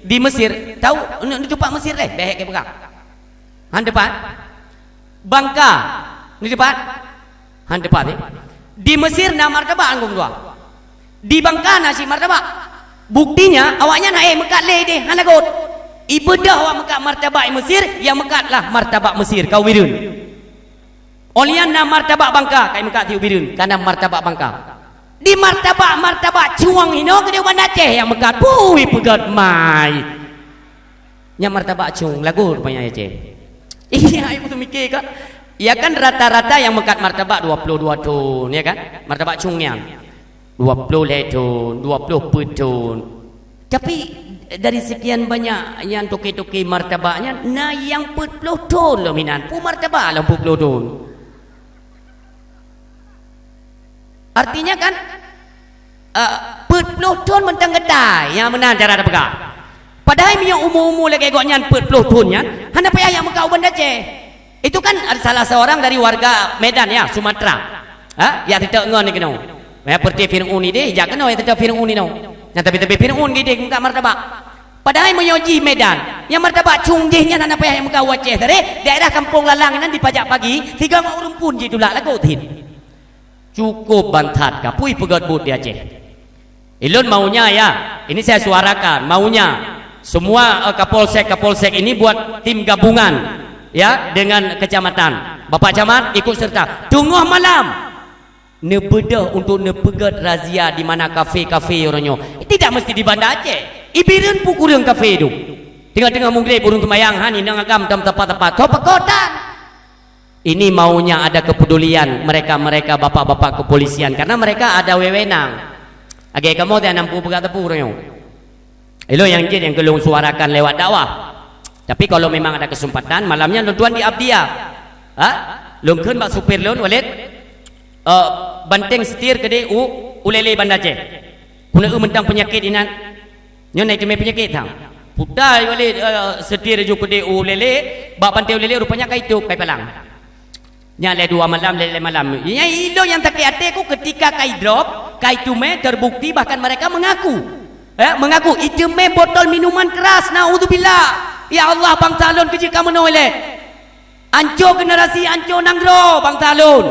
di Mesir, tau, neu-, neutupat Mesir deh, bèk keu peugah. Han teupat. Bangka, neutupat. Han teupat, eh. Di Mesir na martabak anggong dua. Di Bangka na cit martabak. Buktinya, awaknyan hana meukat lé ideh, hana göt. Ibeudôh awak meukat martabak i Mesir, nyang meukat lah martabak Mesir, ka u Bireuen. Óh lheueh nyan na martabak Bangka, ka imeukat di u Bireuen, ka na martabak Bangka. Di martabak-martabak cueng inoe keudeh u Banda Aceh nyang meukat, pui peugöt mai. Nyan martabak cueng lagoe rupanya Aceh. Iya, ibu tu mikir ka. Ya kan rata-rata nyang meukat martabak dua puluh dua thon, ya kan? Martabak cueng nyan. Dua ploh lhèe thon, dua ploh peuet thon. Tapi, dari sekian banyak nyang toke-toke martabak nyan, na nyang peuet ploh thon lom inan. Peue martabak lom peuet ploh thon? Artinya kan, eh, peuet ploh thon mantong geutai, nyang meunan cara tapeugah. Padahai meunyoe umu-umu lagèe gobnyan peuet ploh thon nyan, hana payah jak meukat u Banda Aceh. Itu kan salah seorang dari warga Medan, ya, Sumatera. Ha? Jak teutap ngon keunoe. Ya, seperti Fir'aun ideh, jak keunoe jak teutap Fir'aun inoe. Nyang tapi-tapi Fir'aun ideh meukat martabak. Padahai meunyoe jih Medan, nyang martabak cueng jih nyan hana payah jak meukat u Aceh, sabe daerah Kampung Lalang nyan dipajak pagi, sigoe ngon ureueng phôn jitulak lagoe that. Cukup ban that ka, pui peugöt buet di Aceh. Ilôn maunya ya, ini saya suarakan, maunya semua, eh, kapolsek-kapolsek ini buat tim gabungan, ya, dengan kecamatan. Bapak Camat ikut serta. Teungoh malam, neubeudôh untuk neupeugöt razia di mana kafe-kafe uroe nyoe. Tidak mesti di Banda Aceh. I Bireuen pih kureueng kafe dum. Teungoh-teungoh mugreb ureueng seumayang, han inong agam tam teumpat-teumpat. Soe peukoh tan? Ini maunya ada kepedulian mereka-mereka bapak-bapak kepolisian, karena mereka ada wewenang. Lagèe kamoe teuh hana peue peugah teupeu uroe nyoe. Ilôn nyang jeuet nyang keu lôn suarakan lewat dakwah. Tapi kalau memang ada kesempatan, malam nyan lôn tuan di Abdia. Ha? Lôn kheun bak supir lôn, Walid, eh, banteng setir keudeh u, u Lele Banda Aceh. Keuneuk mantong peunyakét inan. Nyoe na iteumé peunyakét tang. Puta Walid, eh, setir ju keudeh u Lele, bak pantai u Lele rupanya ka itôp, ka ipalang. Nyan lhèe dua malam, lhèe, lhèe malam. Nyan ilôn nyang sakét até ku ketika ka idrop, ka iteumé terbukti bahkan mereka mengaku. Eh, mengaku iteumé botol minuman keras, naudzubillah. Ya Allah, bangsa lôn keu jeuet ka meunoe lé. Anco generasi, anco nanggroe bangsa lôn.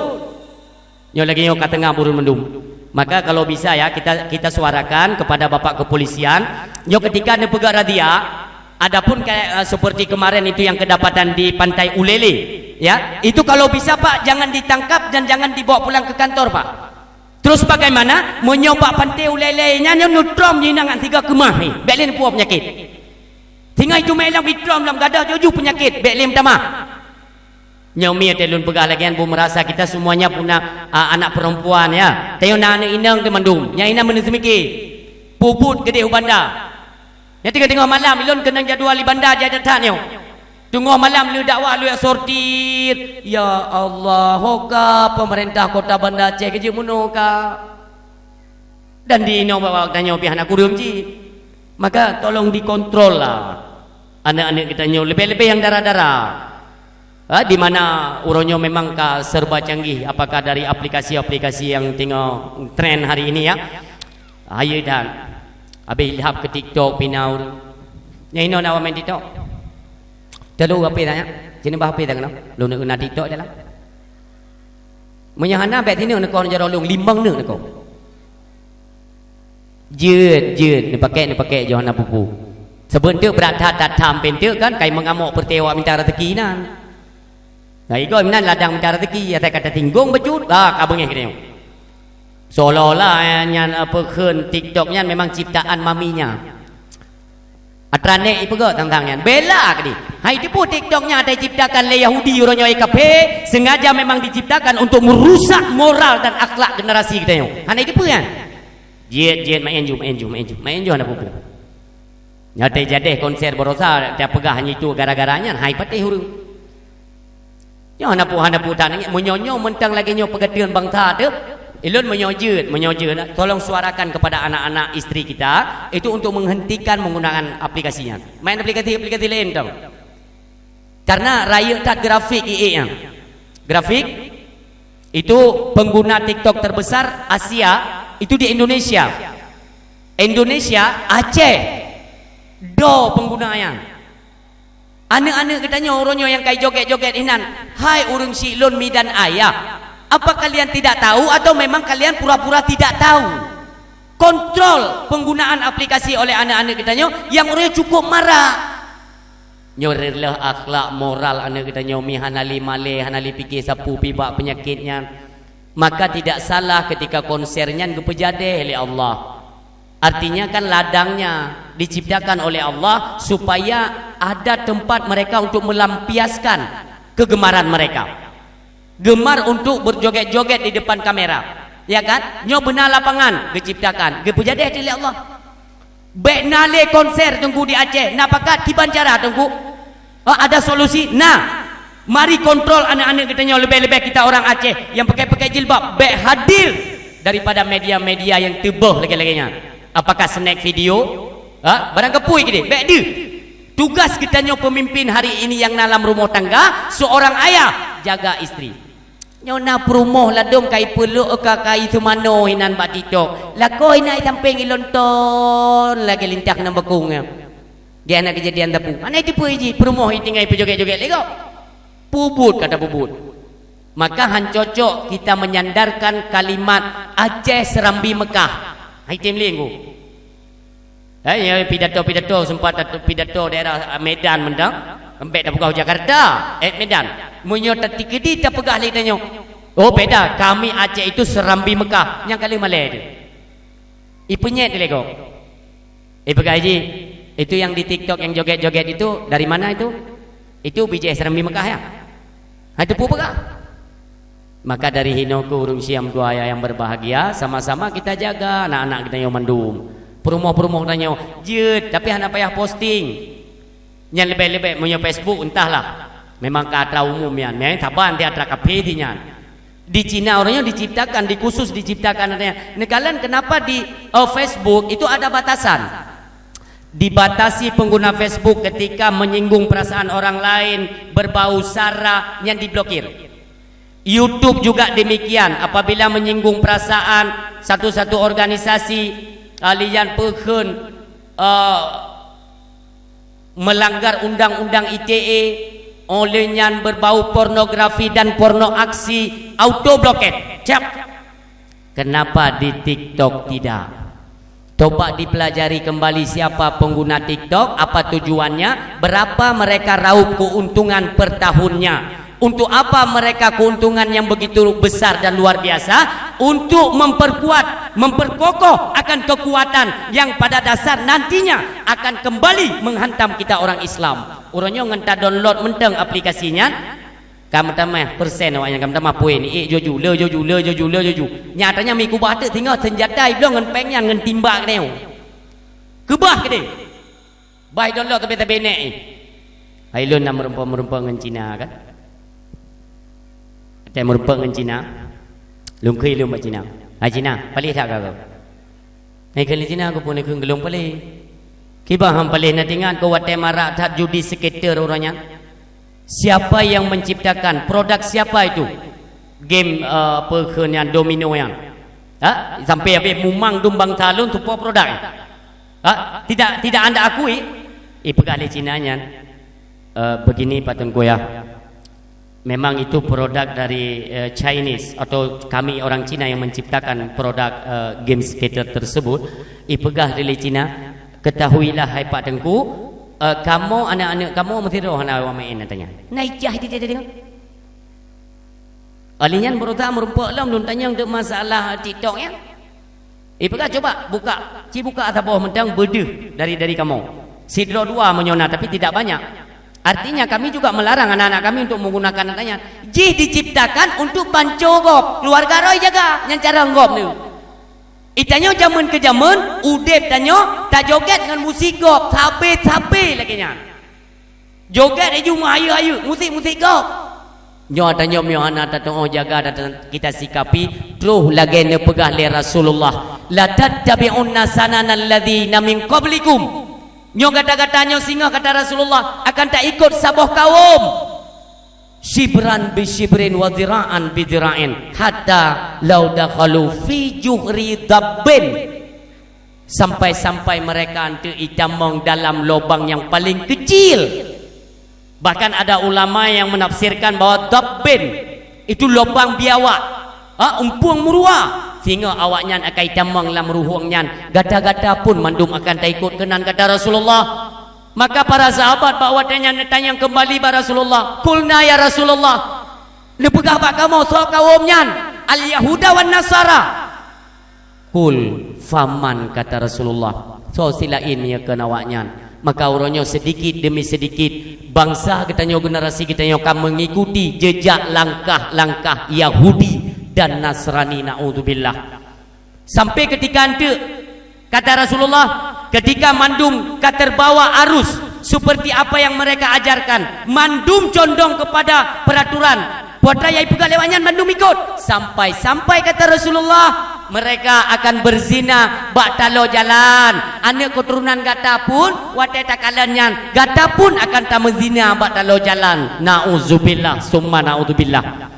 Nyoe lagèe nyoe ka teungab ureueng mandum. Maka kalau bisa ya, kita, kita suarakan kepada Bapak Kepolisian, nyoe ketika neupeugah razia, adapun kayak, eh, seperti kemarin itu yang kedapatan di Pantai Ulele, ya, itu kalau bisa, Pak, jangan ditangkap dan jangan dibawa pulang ke kantor, Pak. Terus bagaimana? Meunyoe bak Pantai Ulele nyan nyoe neutrom jih nang sigoe keumah, eh, bèk lé neupuwoe peunyakét. Singoh iteumé lom itrom lom gadoh jih peunyakét, bèk lé meutamah. Nyoe miet lôn peugah lagèe nyan, beu meurasa kita semuanya puna, a, anak perempuan, ya. Tanyoe na aneuk inong teuh mandum. Nyang inan meuneuseumiké. Peubuet keudeh u Banda. Nyan teungoh-teungoh malam, ilôn keunong jadwal di Banda jih that nyoe. Teungoh malam lheueh dakwah lheueh sortir. Ya Allah, ho ka pemerintah Kota Banda Aceh keu jeuet meunoe ka. Dan di inoe bak tanyoe pih hana kureueng cit. Maka tolong dikontrol lah aneuk-aneuk geutanyoe, leubeh-leubeh nyang dara-dara. Ha, di mana uroe nyoe memang ka serba canggih, apakah dari aplikasi-aplikasi yang tengah tren hari ini, ya. Hayeue that. Habéh ilhab keu TikTok pih na ureueng. Nyang inoe na awak main TikTok? Talo H P tanya. Sini bah H P tanya. Lôn na TikTok dalam. Meunyoe hana, bèk sineuk neukoh jaroe lôn, limong neuk neukoh. Jeuet, jeuet, neupakèk, neupakèk, jih hana peue-peue. Sabeutôi brat that, that tham pintoe kan, kai meungamok peureuté awak minta raseuki nan. Nah, igoe meunan ladang minta raseuki, asai ka tasinggong bacut, ah, ka beungéh geutanyoe. Seolah-olah, eh, nyan, apa, kheun TikTok nyan memang ciptaan maminya. Atra nèk ipeugah tang-tang nyan. Bela keudéh. Hai teupeue TikTok nyan ata diciptakan lé Yahudi, uroe nyoe kafé, sengaja memang diciptakan untuk merusak moral dan akhlak generasi geutanyoe. Hana teupeue nyan. Jeuet, jeuet, maén ju, maén ju, maén ju. Maén ju hana peue-peue. Nyoe teuh jadeh konser baroesa, tapeugah hanya itu gara-gara nyan, hai patéh ureuëng. Nyoe hana peue, hana peue that, meunyoe nyoe mantong lagée nyoe peugah teun bansa teuh, ilôn meunyoe jeuet, meunyoe jeuet, tolong suarakan kepada anak-anak istri kita, itu untuk menghentikan menggunakan aplikasi nyan. Main aplikasi-aplikasi laén tong. Karena rayeuk that grafik ié nyan. Grafik itu pengguna TikTok terbesar Asia itu di Indonesia. Indonesia, Aceh, do pengguna nyan. Aneuk-aneuk geutanyoe uroe nyoe nyang kai joget-joget inan, hai ureuëng syiek lôn mi dan ayah, apa kalian tidak tahu atau memang kalian pura-pura tidak tahu? Kontrol penggunaan aplikasi oleh aneuk-aneuk geutanyoe nyang uroe nyoe cukup marak. Nyoe reuloh akhlak moral aneuk geutanyoe mi hana lé malée, hana lé pike sapeue pih bak peunyakét nyan. Maka tidak salah ketika konser nyan geupeujadeh lé Allah. Artinya kan ladangnya diciptakan oleh Allah supaya ada tempat mereka untuk melampiaskan kegemaran mereka. Gemar untuk berjoget-joget di depan kamera. Ya kan? Nyoe beuna lapangan geuciptakan, geupeujadeh lé Allah. Bék na lé konser Teungku di Aceh, na pakat kiban cara Teungku? Ah, ada solusi? Nah, mari kontrol aneuk-aneuk geutanyoe, leubeh-leubeh kita orang Aceh yang pakai-pakai jilbab, bék hadir daripada media-media yang teuboh lagée-lagée nyan. Apakah snack video? Ha? Barang keupeue keudéh, bék deuh. Tugas geutanyoe pemimpin hari ini yang dalam rumah tangga, seorang ayah, jaga istri. Nyoe na peurumoh ladôm kai peulok ka kai seumanoe inan bak TikTok. Lakoe inan sampéng ilonton lagée lintah nam bakong nyan. Di aneuk keujadian tapu. Aneuk itu peue ji peurumoh itinggai peujoget-joget lego. Pubut kata pubut. Maka han cocok kita menyandarkan kalimat Aceh Serambi Mekah. Hai tem linggu. Eh, ya, pidato-pidato sempat pidato daerah Medan mantong. Embek dah bukan Jakarta, eh Medan. Meunyoe tatikedi tapeugah lé tanyoe. Oh beda, kami Aceh itu Serambi Mekah. Nyang kali malée tu. Ipenyet lego. Ipeugah ji, itu yang di TikTok yang joget-joget itu dari mana itu? Itu bijéh Serambi Mekah ya? Hai teupeu peugah. Maka dari hinoe keu ureuëng siam dua ayah yang berbahagia, sama-sama kita jaga anak-anak kita nyoe mandum. Peurumoh-peurumoh tanyoe jeuet, tapi hana payah posting. Nyan leubeh-leubeh meunyoe Facebook entahlah. Memang ka atra umum nyan, nyan saban di atra kafe di nyan. Di Cina orang nyoe diciptakan, di khusus diciptakan adanya. Nekalan kenapa di uh, Facebook itu ada batasan? Dibatasi pengguna Facebook ketika menyinggung perasaan orang lain, berbau sara, nyan diblokir. YouTube juga demikian, apabila menyinggung perasaan satu-satu organisasi, alian peukheun uh, melanggar undang-undang I T E, oleh nyan berbau pornografi dan porno aksi, auto bloket. Cap. Kenapa di TikTok tidak? Coba dipelajari kembali siapa pengguna TikTok, apa tujuannya, berapa mereka raup keuntungan per tahunnya. Untuk apa mereka keuntungan yang begitu besar dan luar biasa? Untuk memperkuat, memperkokoh akan kekuatan yang pada dasar nantinya akan kembali menghantam kita orang Islam. Uroe nyoe ngon ta download mantong aplikasi nyan, ka meutamah persen awak nyan, ka meutamah poin. Ék joju, le joju, le joju, le joju. Nyatanya mi kubah teuk singoh senjata ibloe ngon péng nyan ngon timbak keudéh. Keubah keudéh. Bah download tapi tapi nek. Hai lôn na meureumpok-meureumpok ngon Cina kan? Até meureumpok ngon Cina. Lôn kheun lôn bak Cina. Hai Cina, paléh that ka kau? Hai kali Cina aku pun kheun geulong paléh. Kiban han paléh na tingat kau watée marak that judi skater uroe nyan. Siapa yang menciptakan? Produk siapa itu? Game uh, apa kheun nyan domino nyan. Ha? Sampai habis mumang dum bangsa lôn tupo produk. Ha? Tidak tidak anda akui? Eh peugah lé Cina nyan. Uh, begini Pak Tengku ya. Memang itu produk dari uh, Chinese atau kami orang Cina yang menciptakan produk uh, game skater tersebut. Ipeugah lé Cina, ketahuilah hai Pak Tengku, uh, kamu anak-anak kamu mesti roh hana awak main katanya. Naijah di dia tengok. Alih nyan berusaha merumpok lom dun tanyong dek masalah TikTok ya. Eh peugah coba buka, ci buka saboh mentang bedeuh dari dari kamoe. Sidroe dua meunyoe na, tapi tidak banyak. Artinya, kami juga melarang anak-anak kami untuk menggunakan anak nyan. Jih diciptakan untuk banco gob, keluarga roh jaga, nyan cara gob nyoe. Itanyoe jameun keu jameun, udeb tanyoe, tajoget ngon musik gob, sabe-sabe lagée nyan. Joget aju meuhayeue-hayeue, musik-musik gob. Nyoe tanyoe meunyoe hana tatuoh jaga dan kita sikapi, troh lagée neupeugah lé Rasulullah, "La tattabi'unna sananal ladzina min qablikum." Nyoe gata-gata nyoe singoh, kata Rasulullah, akan taikot saboh kawom. Syibran bi syibrin wa dzira'an bi dzira'in, hatta lau dakhalu fi juhri dabbin. Sampai-sampai mereka nanti itamong dalam lubang yang paling kecil. Bahkan ada ulama yang menafsirkan bahwa dabbin itu lubang biawak, ha, umpueng meuruwa, sehingga awaknyan akan itamong lam ruhueng nyan. Gata-gata pun mandum akan taikot keunan, kata Rasulullah. Maka para sahabat bak watée nyan neutanyong keumbali bak Rasulullah, "Qulna ya Rasulullah, neupeugah bak kamoe soe kawom nyan, al-Yahuda wan Nasara?" "Qul faman," kata Rasulullah, "soe silaén meunyoe kon awaknyan?" Maka uroe nyoe, sedikit demi sedikit, bansa geutanyoe, generasi geutanyoe ka mengikuti jejak langkah-langkah Yahudi dan Nasrani, naudzubillah. Sampai ketika enteuk, kata Rasulullah, ketika mandum ka terbawa arus seperti apa yang mereka ajarkan, mandum condong kepada peraturan, peue nyang ipeugah lé awaknyan mandum ikot. Sampai-sampai, kata Rasulullah, mereka akan berzina bak taloe jalan. Aneuk keuturonan gata pun, watée takalon nyan, gata pun akan tameuzina bak taloe jalan. Naudzubillah, summa naudzubillah.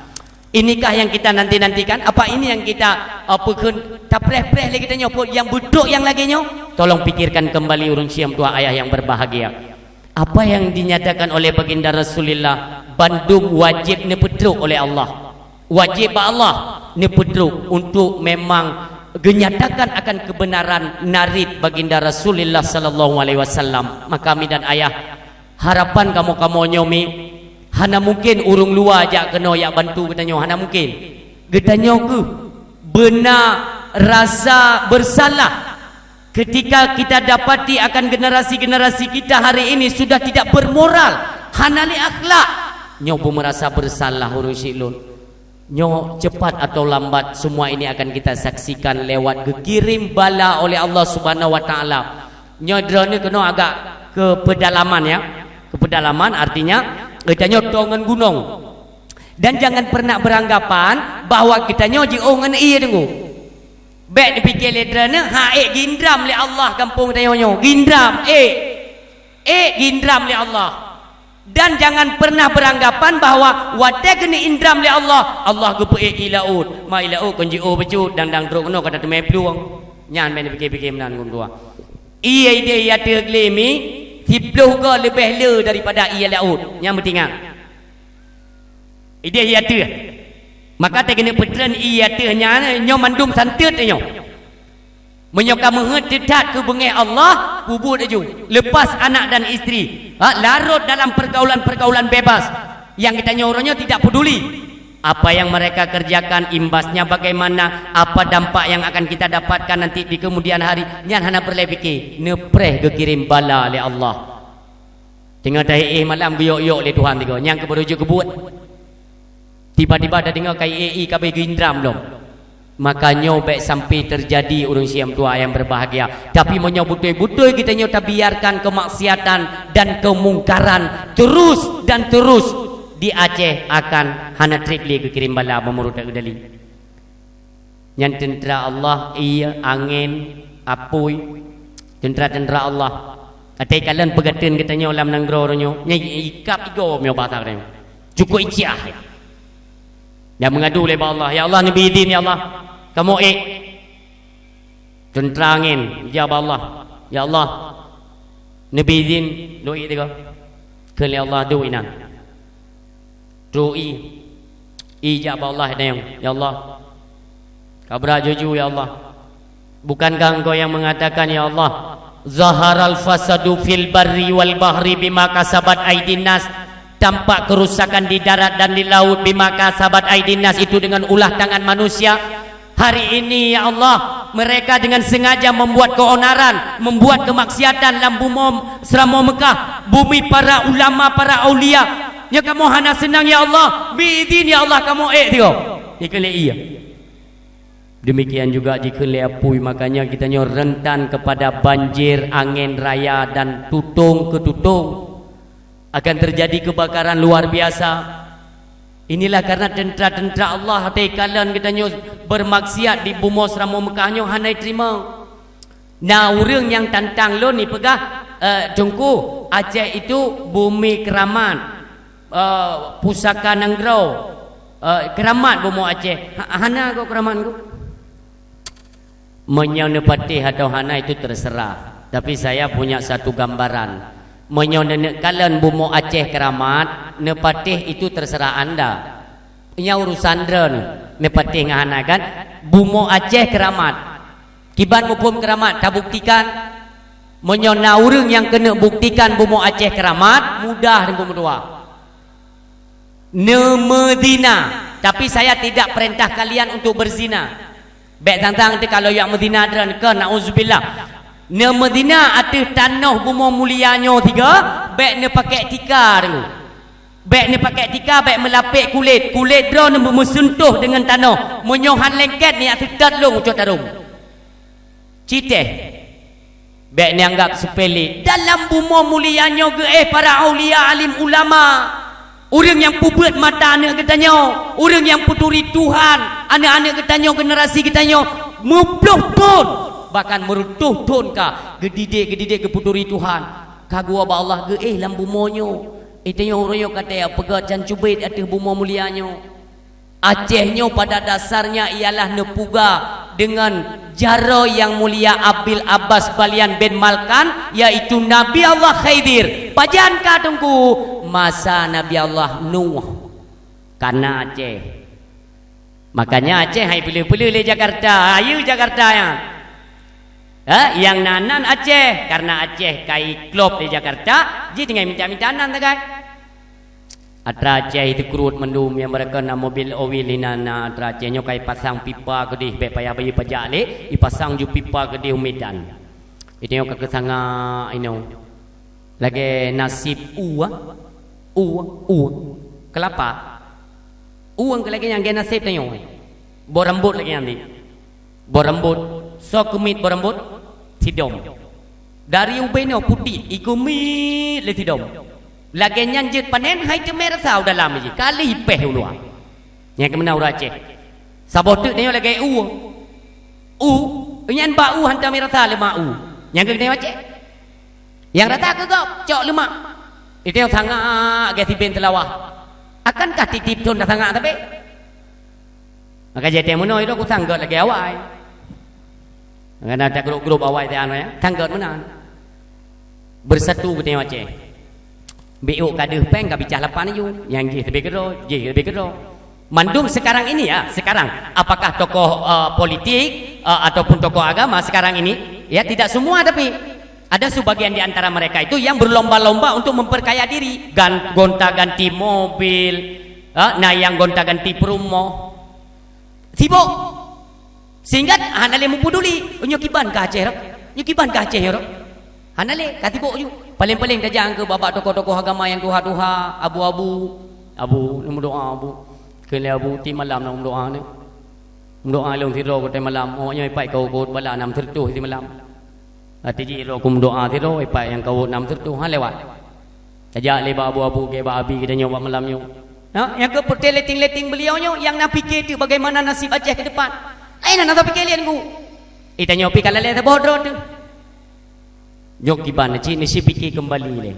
Inikah yang kita nanti-nantikan? Apa ini yang kita, eh, peukheun, tapreh-preh lé geutanyoe, peue nyang beutôi nyang lagée nyoe? Tolong pikirkan kembali, ureuëng syiem tuha ayah yang berbahagia. Apa yang dinyatakan oleh Baginda Rasulullah, bandum wajéb neupeutrok oleh Allah. Wajéb bak Allah neupeutrok untuk memang geunyatakan akan kebenaran narit Baginda Rasulullah sallallahu alaihi wasallam. Maka mi dan ayah, harapan kamoe-kamoe nyoe mi, hana mungkin ureuëng luwa jak keunoe jak bantu geutanyoe, hana mungkin. Geutanyoe kheueh beuna rasa bersalah ketika kita dapati akan generasi-generasi kita hari ini sudah tidak bermoral, hana lé akhlak. Nyoe beumeurasa bersalah ureuëng syik lôn. Nyoe cepat atau lambat, semua ini akan kita saksikan lewat geukirém bala oleh Allah Subhanahu wa Taala. Nyoe droeneuh keunoe agak keu peudalaman, ya. Keu peudalaman artinya, geutanyoe tô ngon gunong. Dan jangan pernah beranggapan bahwa geutanyoe jiôh ngon ié deungoe. Bék neupike lé droeneuh, ha, ék gindram lé Allah gampông tanyoe nyoe. Gindram, ék. Ék gindram lé Allah. Dan jangan pernah beranggapan bahwa watée keuneuk indram lé Allah, Allah geupeuék ié laôt. Ma ié laôt kon jiôh bacut, dang-dang trok keunoe ka tateumé plueng. Nyan bék neupike-pike meunan, ureuëng tuha. Ié idéh ateueh glé mi, siplôh goe leubeh le daripada ié laôt. Nyan beutingat. Idéh ateueh. Maka teuh keuneuk peutreun ié ateueh nyan, nyoe mandum santeut nyoe. Meunyoe ka meuheuet teutat keu beungéh Allah, peubuet laju. Lepas anak dan istri, ha, larot dalam pergaulan-pergaulan bebas yang geutanyoe uroe nyoe tidak peduli. Apa yang mereka kerjakan, imbasnya bagaimana, apa dampak yang akan kita dapatkan nanti di kemudian hari, nyan hana peureulée pike. Neupreh geukirém bala lé Allah. Teungoh tahi éh malam geuyok-yok lé Tuhan tiga, nyang keubeurujung keubuet. Tiba-tiba tadeungoe ka ié-ié ka beugeindram lom. Maka nyoe bék sampai terjadi, ureuëng syiem tuha yang berbahagia. Tapi meunyoe beutôi-beutôi geutanyoe tabiarkan kemaksiatan dan kemungkaran terus dan terus di Aceh, akan hana treb lé geukirém bala meunurot Teungku Dali. Nyan teuntra Allah, ié, angén, apui, teuntra-teuntra Allah. Até kalon peugateun geutanyoe lam nanggroe uroe nyoe, nyan ikab igoe meunyoe basa geutanyoe. Cukôp iciah. Dan meungadu lé bak Allah, "Ya Allah, neubi idhin, ya Allah, kamoe ék." Teuntra angén, jak bak Allah, "Ya Allah, neubi idhin, lôn ék tiga." Kheun lé Allah, "Duek inan." Trok ié. Ié jak bak Allah, "Ya Allah, ka brat juju, ya Allah. Bukankah Engkau yang mengatakan, ya Allah, 'Zaharal fasadu fil barri wal bahri bima kasabat aidin nas'?" Tampak kerusakan di darat dan di laut, "bima kasabat aidin nas", itu dengan ulah tangan manusia. Hari ini, ya Allah, Mereka dengan sengaja membuat keonaran, membuat kemaksiatan lam bumoe seuramoe Meukah, bumi para ulama, para aulia. Nyoe kamoe hana seunang, ya Allah, bi idin, ya Allah, kamoe ék tiga. Dikheun lé ie. Demikian juga jikheun lé apui, makanya geutanyoe rentan kepada banjir, angin raya, dan tutong keu tutong. Akan terjadi kebakaran luar biasa. Inilah karena tentera-tentera Allah hate kalon geutanyoe bermaksiat di bumoe seuramoe Meukah nyoe hana jiteurimong. Na ureuëng nyang tantang lôn jipeugah, eh, Teungku, Aceh itu bumi keramat, eh, pusaka nanggroe, eh, keramat bumoe Aceh. Ha-, hana kok keramat, Teungku. Meunyoe neupatéh atau hana itu terserah. Tapi saya punya satu gambaran. Meunyoe neuneuk kalon bumoe Aceh keramat, neupatéh itu terserah anda. Nyan urusan droeneuh, neupatéh ngon hana kan? Bumoe Aceh keramat. Kiban muphom keramat, tabuktikan. Meunyoe na ureuëng nyang keuneuk buktikan bumoe Aceh keramat, mudah Teungku meutuah. Neumeuzina, tapi saya tidak perintah kalian untuk berzina. Bék sang-sang teuka lôn jak meuzina droeneuh, keu, nauzubillah. Neumeuzina ateueh tanoh bumoe mulia nyoe tiga, bék neupakék tika dulu. Bék neupakék tika, bék meulapék kulét. Kulét droeneuh meuseuntoh deungon tanoh. Meunyoe han lengket, neujak seutôt lôn ucok tarôm. Citéh. Bék neuanggap seupele. Dalam bumoe mulia nyoe geuéh para aulia, alim ulama. Ureuëng nyang peubeuet mata aneuëk geutanyoe, ureuëng nyang peuturi Tuhan, aneuëk-aneuëk geutanyoe, generasi geutanyoe, meuploh thon, bahkan meureutôh thon ka geudidik-geudidik geupeuturi Tuhan. Ka geuwoe bak Allah geuéh lam bumoe nyoe. Geutanyoe uroe nyoe ka teupeugah can cubaét ateueh bumoe mulia nyoe. Aceh nyoe pada dasarnya ialah neupuga deungon jaroe nyang mulia Abil Abbas Balian bin Malkan, yaitu Nabi Allah Khidir. Pajan ka Teungku? Masa Nabi Allah Nuh. Kana Aceh. Makanya Aceh hai peuleueh-peuleueh lé Jakarta. Ayu Jakarta nyan. Ha, nyang na nan Aceh, karena Aceh ka iklop lé Jakarta, jih tinggai minta-minta nan sagai. Atra Aceh itu kruet mandum, nyang barokon na mobil oil inan na atra Aceh nyoe ka ipasang pipa keudeh, bék payah bayeue pajak lé, ipasang ju pipa keudeh u Medan. Itu nyoe ka keusangak inoe. Lagée naseb u, ah. U, u. Kelapa. U nyang lagée nyan lagée naseb tanyoe. Boh rambot lagée nyan di. Boh rambot, soe keumiet boh rambot? Sidom. Dari ubé nyoe putéh, ikeumiet lé sidom. Lagée nyan jeuet panen, hai teumé rasa u dalam jih, ka lheueh ipéh u luwa. Nyang keumeuna ureuëng Aceh. Saboh teuk tanyoe lagée u. U, nyan bak u hantom rasa leumah u. Nyang keuh tanyoe Aceh. Nyang rasa keu gob, cok leumah. Itu nyang sangak lagée siben teulawah. Akankah tieb-tieb thon tasangak sabe? Maka jitém meunoe itu kusanggot lagée awai. Maka na ta grup-grup awai teuh anu ya, sanggot meunan. Bersatu geutanyoe Aceh. Biuk ka deuh péng ka bicah lapan aju, nyang jih leubeh keudroe, jih leubeh keudroe. Mandum sekarang ini ya, sekarang. Apakah tokoh, eh, politik, eh, ataupun tokoh agama sekarang ini? Ya, tidak semua tapi ada sebagian di antara mereka itu yang berlomba-lomba untuk memperkaya diri. Gan-, gonta-ganti mobil, eh, na nyang gonta-ganti peurumoh. Sibok. Sehingga hana lé meupeduli, nyoe kiban ka Aceh rot. Nyoe kiban ka Aceh rot. Hana lé, ka sibok ju. Paléng-paléng tajak keu bak-bak tokoh-tokoh agama nyang tuha-tuha, abu-abu. Abu, neumeudoa abu. Keu lé abu, tieb malam neumeudoa ni. Meudoa lôn sidroe keu watée malam, awaknyoe ipat kawot-kawot bala nam seureutôh simalam. Até jih droe ku meudoa sidroe, ipat nyang kawot nam seureutôh, ha lewat. Tajak lé bak abu-abu, gét bak abi geutanyoe bak malam nyoe. Ha, nyang keu peureulée letting-letting beuliau nyoe, nyang na pike teuk bagaimana nasib Aceh ke depan. Ai na, na pike lé Teungku. Itanyoe pih ka lalée saboh droe teuh. Nyoe kiban cit neusi pike kembali lé.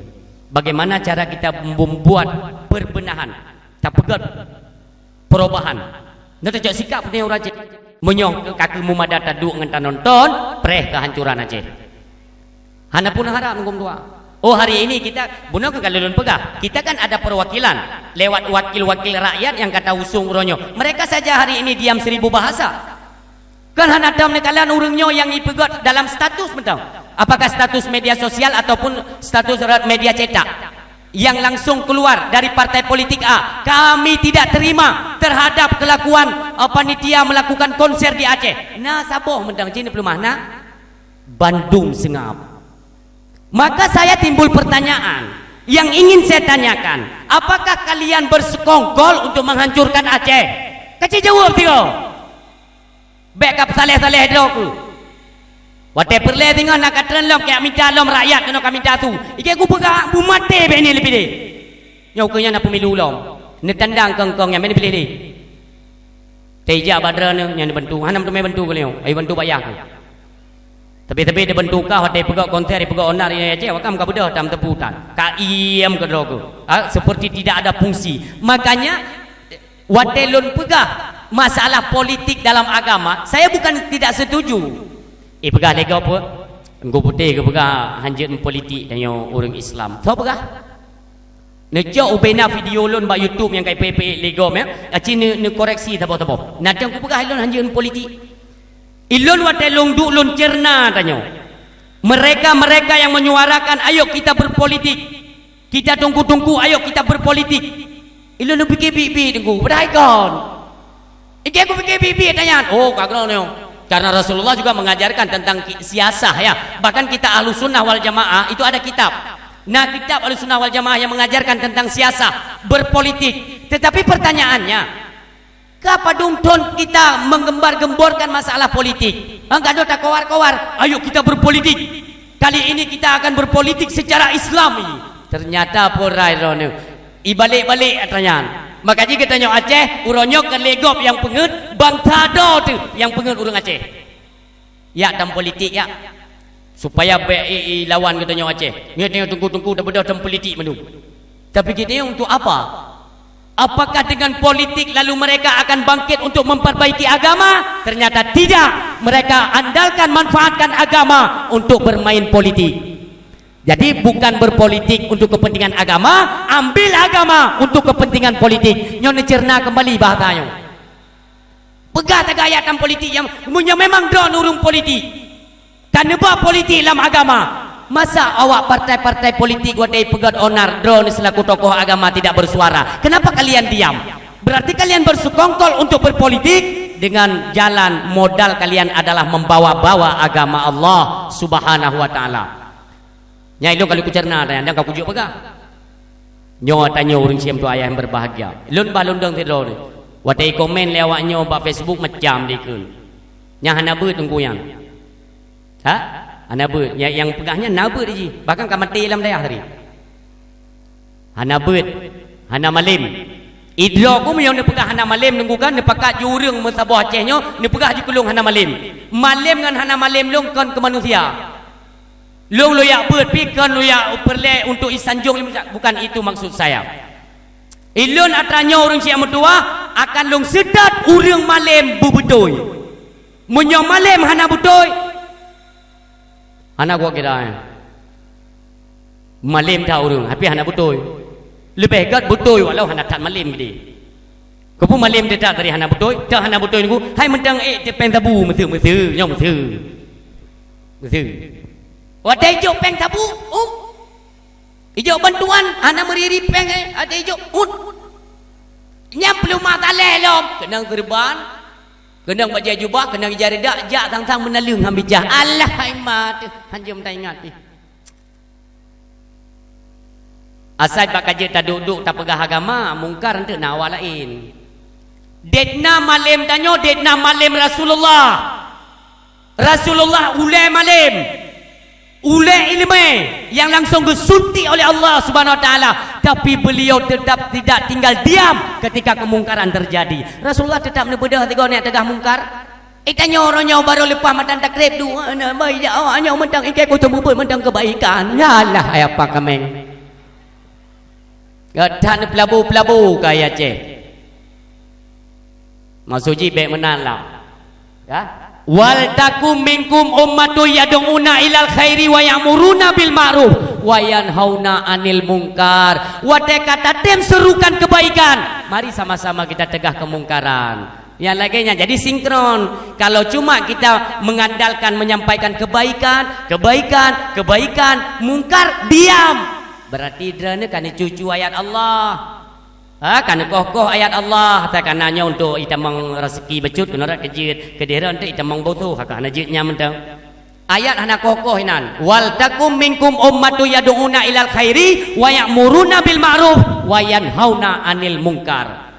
Bagaimana cara kita membuat perbenahan? Tapeugét perubahan. Nyoe tacok sikap geutanyoe ureuëng Aceh. Meunyoe ka keuh mumada taduek ngon tanonton, preh keuhancuran Aceh. Hana pun harab ngon dua. Oh, hari ini kita, bunoe keuh ka lôn peugah, kita kan ada perwakilan lewat wakil-wakil rakyat nyang ka tausung uroe nyoe. Mereka saja hari ini diam seribu bahasa. Kan hana tom neukalon ureuëng nyoe nyang ipeugét dalam status mantong. Apakah status media sosial ataupun status re-, media cetak? Yang langsung keluar dari partai politik A, kami tidak terima. terhadap kelakuan, eh, panitia melakukan konser di Aceh. Na saboh mantong cit neupeuleumah na. Bandum seungab. Maka saya timbul pertanyaan yang ingin saya tanyakan, apakah kalian bersekongkol untuk menghancurkan Aceh? Kacau jaweueb tiga. Bèk ka peusaléh-saléh droe keuh. Watèe peureulèe singoh na ka treun lom, ka mita lom rakyat keunoe ka mita su. Ikèe kupeugah bumaté bèk ni leubeh deh. Nyoe keuh nyan na pemilu lom. Neutandang kong-kong nyan bèk ni pilih deh. Teuijak bak droeneuh nyan neubantu. Hana meuteumé bantu keuh nyoe. Ayo bantu bayah keuh. Tapi-tapi neubantu kah watèe peugöt konser, peugöt onar, ya, ya, cewek, wakam ka beudôh tam tepu tan. Ka iem keu droe keuh. Ha, seperti tidak ada fungsi. Makanya, watèe lôn peugah masalah politik dalam agama, saya bukan tidak setuju. Eh, peugah lé gob peue? Teungku Putéh geupeugah hanjeuet meupolitik tanyoe ureueng Islam. Soe peugah? Neucok ubena video lôn bak YouTube nyang ka ipeuék-pék lé gob, ya. Aci neu-, neukoreksi saboh-saboh. Nah, Teungku peugah lôn hanjeuet meupolitik. Ilôn watèe lôn duek lôn cerna tanyoe. Mereka-mereka yang menyuarakan, "Ayo kita berpolitik." Kita tungku-tungku, ayo kita berpolitik. Ilôn neupike biet-biet Teungku, padahai kon. Ikèe kupike biet-biet tanyan. Oh, ka keunong nyoe. Karena Rasulullah juga mengajarkan tentang ki-, siasah, ya. Bahkan kita Ahlussunnah wal Jamaah itu ada kitab. Nah, kitab Ahlussunnah wal Jamaah yang mengajarkan tentang siasah, berpolitik. Tetapi pertanyaannya, ka padum thon kita menggembar-gemborkan masalah politik? Hah, ka dong takowar-kowar, "Ayo kita berpolitik. Kali ini kita akan berpolitik secara Islami." Ternyata peue rai droeneuh. Ibalek-balek atra nyan. Maka jih geutanyoe Aceh, uroe nyoe keu lé gob nyang peungeuet, bansa droe teuh nyang peungeuet ureueng Aceh. Yak tam politik, yak. Supaya bèk i, i lawan geutanyoe Aceh. Nyoe tanyoe teungku-teungku tabeudôh tam politik mandum. Tapi geutanyoe untuk apa? Apakah dengan politik lalu mereka akan bangkit untuk memperbaiki agama? Ternyata tidak. Mereka andalkan, manfaatkan agama untuk bermain politik. Jadi, bukan berpolitik untuk kepentingan agama, ambil agama untuk kepentingan politik. Nyoe neucerna kembali bahasa nyoe. Peugah sagai ayat tam politik nyang, meunyoe memang droeneuh ureueng politik, ka neuba politik lam agama, masa awak partai-partai politik watèe peugöt onar droeneuh selaku tokoh agama tidak bersuara? Kenapa kalian diam? Berarti kalian bersekongkol untuk berpolitik dengan jalan modal kalian adalah membawa-bawa agama Allah Subhanahu wa Ta'ala. Nyan ilôn ka lôn kucerna, dan ka kujok peugah. Nyoe tanyoe ureueng syiek meutuah ayah nyang berbahagia. Lôn bah lôn dong sidroe nyoe. Watèe komen lé awak nyoe bak Facebook macam dikheun. Nyan hana beuet teungku nyan. Ha? Hana beuet. Nyang, nyang peugah nyan na beuet jih. Bahkan ka maté lam dayah tadi. Hana beuet. Hana malem. Idroe ku meunyoe neupeugah hana malem, neungku kan, neupakat ju ureueng meusaboh Aceh nyoe, neupeugah ju keu lôn hana malem. Malem ngon hana malem lôn kon keu manusia. Lôn lôn jak beuet pih kon lôn jak peureulèe untuk isanjong, bukan itu maksud saya. Ilôn atra nyoe ureueng syiek meutuah akan lôn seutôt ureueng malem beubeutôi. Meunyoe malem hana beutôi, hana gua kira, eh. Malem that ureueng, tapi hana beutôi. Leubeh gèt beutôi walau hana that malem geude. Keupeue malem teutab tadi hana beutôi? Teuh hana beutôi nunggu, hai mantong ék teuh péng sabu, meuseu, meuseu, nyoe meuseu. Meuseu. Watèe ijok péng sabu, uh. Ijok bantuan, hana meuri-ri péng, eh, watèe ijok, uh. Nyan peuleumah saleh lom, keunong seureuban, keunong bajèe jubah, keunong ija ridak, jak sang-sang meunaleueng han bijah. Alah, hai ma teuh, hanjeuet taingat pih. Asai bak ka jeuet taduek-duek tapeugah agama, mungkar eunteuk na awak laén. Dèt na malem tanyoe, dèt na malem Rasulullah. Rasulullah ulèe malem, ulèe ileumèe nyang langsung geusuntik oleh Allah Subhanahu Wa Taala, tapi beliau tetap tidak tinggal diam ketika kemungkaran terjadi. Rasulullah tetap neubeudôh sigoe nyan teugah mungkar. Eh, tanyoe uroe nyoe barô leupah matan takreb dua, na bai jak awak nyoe mantong ikei kuteumeubeuet mantong keubaikan. Yalah, hai apa kaméng. Gata neupeulabo-peulabo keu ayah Aceh. Maksud jih bèk meunan lah. Ya? "Wal takum minkum ummatun yad'una ilal khairi wa ya'muruna bil ma'ruf wa yanhauna 'anil munkar." Watèe ka tatem serukan kebaikan, mari sama-sama kita cegah kemungkaran. Nyang lagèe nyan jadi sinkron. Kalau cuma kita mengandalkan menyampaikan kebaikan, kebaikan, kebaikan, mungkar diam, berarti droeneuh ka neucucu ayat Allah. Ha, ka neukoh-koh ayat Allah, takana nyoe untuk itamong raseuki bacut, keunoe rat keujeuet, keudeh rat untuk itamong botoh, haka hana jeuet nyan mantong. Ayat hana koh-koh inan. "Wal takum minkum ummatu yad'una ilal khairi wa ya'muruna bil ma'ruf wa yanhauna 'anil munkar."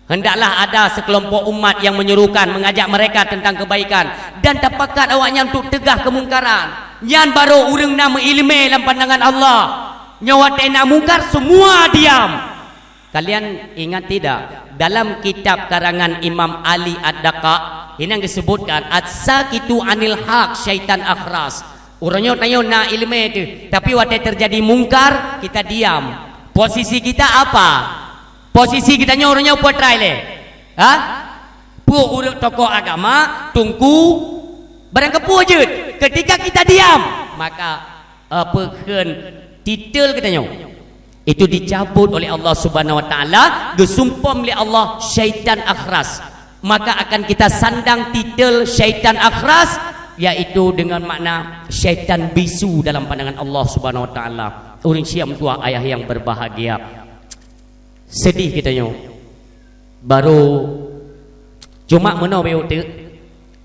Hendaklah ada sekelompok umat yang menyuruhkan, mengajak mereka tentang kebaikan, dan tapakat awaknyan untuk teugah kemungkaran. Nyan barô ureuëng na meuileumé lam pandangan Allah. Nyoe watée na mungkar, semua diam. Kalian ingat tidak, dalam kitab karangan Imam Ali Ad-Daqqaq, inong geusebutkan, "As-sakitu anil haq syaitan akhras." Uroe nyoe tanyoe na ileumé teuh, tapi watée terjadi mungkar, kita diam. Posisi kita apa? Posisi geutanyoe uroe nyoe peue trai lé? Ha? Peue ureuëng tokoh agama, tungku, barang kapeue jeuet? Ketika kita diam, maka, eh, peukheun titel geutanyoe itu dicabut oleh Allah Subhanahu wa Taala, geusumpom lé Allah syaitan akhras. Maka akan kita sandang titel syaitan akhras, yaitu dengan makna syaitan bisu dalam pandangan Allah Subhanahu wa Taala. Ureuëng syiah meutuah ayah yang berbahagia. Sedih geutanyoe. Barô cuma meunoe beu teuk,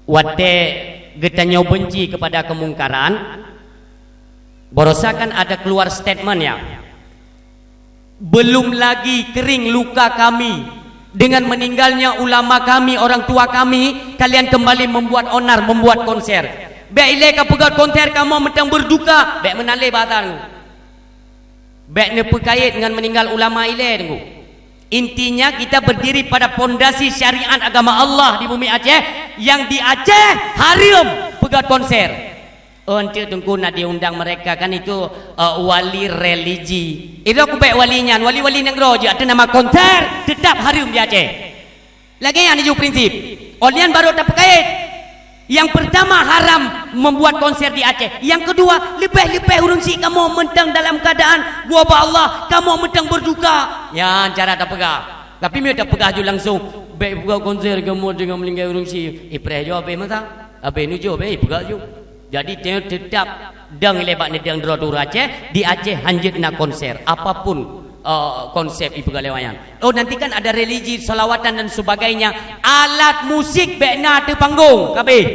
watée geutanyoe benci kepada kemungkaran, barosa kan ada keluar statement ya. "Belum lagi kering luka kami dengan meninggalnya ulama kami, orang tua kami, kalian kembali membuat onar, membuat konser." Bék ilée ka peugét konser kamoe mantong berduka, bék meunan lé bahasa nyoe. Bék neupeukait ngon meuninggal ulama ilée teungku. Intinya kita berdiri pada pondasi syariat agama Allah di bumi Aceh, yang di Aceh hareuem peugét konser. Oh, enteuk teungku nak diundang mereka kan itu, eh, wali religi. Itu aku bék wali nyan, wali-wali nanggroe jeuet ateueh nama konser tetap hareuem di Aceh. Lagée nyan laju prinsip. Óh lheueh nyan barô tapeukait. Yang pertama haram membuat konser di Aceh. Yang kedua, leubeh-leubeh ureuëng syiek kamoe mantong dalam keadaan geuba Allah, kamoe mantong berduka. Nyan cara tapeugah. Tapi meunyoe tapeugah ju langsung, bék buka konser kamoe deungon meuninggai ureuëng syiek. Ipreh ju abéh masa. Abéh nujoh bék ipeugah ju. Jadi, te-, tetap dang ilée bak neudang droe ureuëng Aceh, di Aceh hanjeuet na konser. Apapun, eh, konsep ipeugah lé awaknyan. Oh, nanti kan ada religi, salawatan dan sebagainya. Alat musik bék na ateueh panggong, kabéh.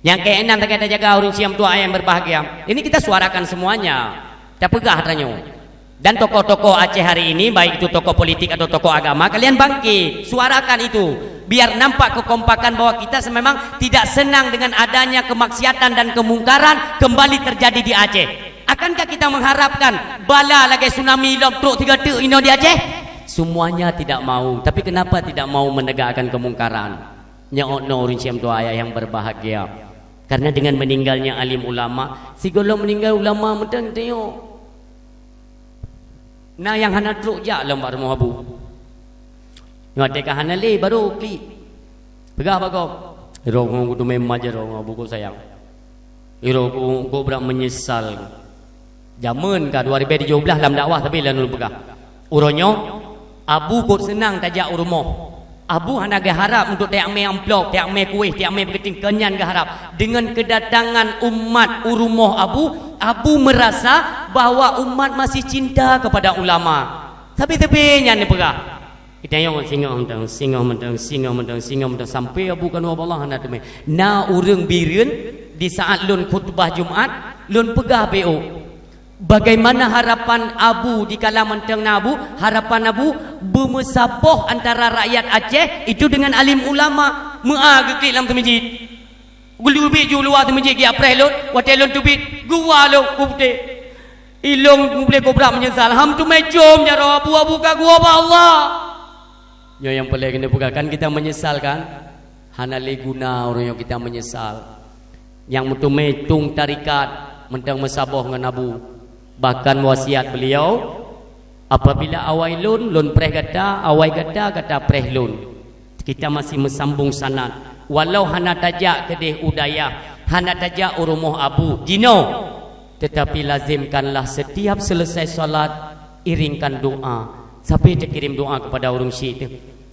Nyang keenam, takai tajaga ureuëng syiek meutuah ayah yang berbahagia. Ini kita suarakan semuanya. Tapeugah tanyoe. Dan tokoh-tokoh Aceh hari ini, baik itu tokoh politik atau tokoh agama, kalian bangkit, suarakan itu. Biar nampak kekompakan bahwa kita memang tidak senang dengan adanya kemaksiatan dan kemungkaran kembali terjadi di Aceh. Akankah kita mengharapkan bala lagée tsunami lom trok tiga teuk inoe di Aceh? Semuanya tidak mau. Tapi kenapa tidak mau menegakkan kemungkaran? Nyoe nyoe ureuëng syiek meutuah ayah yang berbahagia. Karena dengan meninggalnya alim ulama, sigohlom meuninggai ulama mantong tanyoe. Na nyang hana trok jak lom bak rumoh abu. Nyoe watée ka hana lé, barô klik. Peugah bak gob, "Droe ngon kuteumé majeroe ngon abu ku sayang. Droe ku, ku brat meunyeusal." Jameun ka dua ribée tujoh blaih lam dakwah, tapi lôn peugah. Uroe nyoe, abu kot seunang tajak u rumoh. Abu hana geuharab untuk tajak mé amplop, tajak mé kuéh, tajak mé beugeuting, kon nyan geuharab. Deungon keudatangan umat u rumoh abu, abu meurasa bahwa umat masih cinta kepada ulama. Tapi-tapi nyan neupeugah. Geutanyoe singoh mantong, singoh mantong, singoh mantong, singoh mantong, sampoe abu ka neuwoe bak Allah hana teumé. Na ureuëng Bireuen di saat lôn khutbah Jumat, lôn peugah beu. Bagaimana harapan abu dikala mantong na abu, harapan abu beumeusaboh antara rakyat Aceh itu dengan alim ulama. Meu'a geuklik lam teumeujid. Geuteubiet ju luwa teumeujid geujak preh lôn, watée lôn teubiet, geuwa lôn u putéh. Ilôn mupleh kobra meunyeusal, han meuteumé jom jaroe abu-abu ka geuwoe bak Allah. Nyoe nyang peureulée keuneuk peugah, kan kita meunyeusal kan? Hana lé guna uroe nyoe kita meunyeusal. Nyang meuteumé tueng tarekat mantong meusaboh ngon abu. Bahkan wasiat beliau, "Apabila awai lôn, lôn preh gata, awai gata, gata preh lôn." Kita masih meusambong sanad. Walau hana tajak keudeh u dayah, hana tajak u rumoh abu, jinoe. Tetapi lazimkanlah setiap selesai salat, iringkan doa. Sabe takirém doa kepada ureuëng syiek teuh.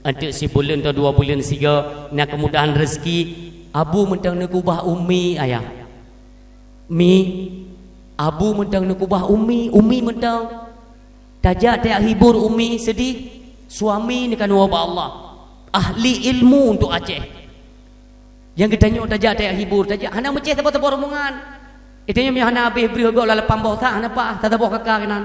Anteuk sibuleuen atau dua buleuen sigoe na keumudahan raseuki, abu mantong neukeubah u mi, ayah. Mi, abu mantong neukeubah u mi, u mi mantong. Tajak tajak hibur umi sedih, suami ni kan woe bak Allah. Ahli ilmu untuk Aceh. Nyang geutanyoe tajak tajak hibur, tajak hana meucéh saboh-saboh rombongan. Geutanyoe meunyoe hana habéh breuh gob lam lapan boh sak, hana paih saboh kaka keunan.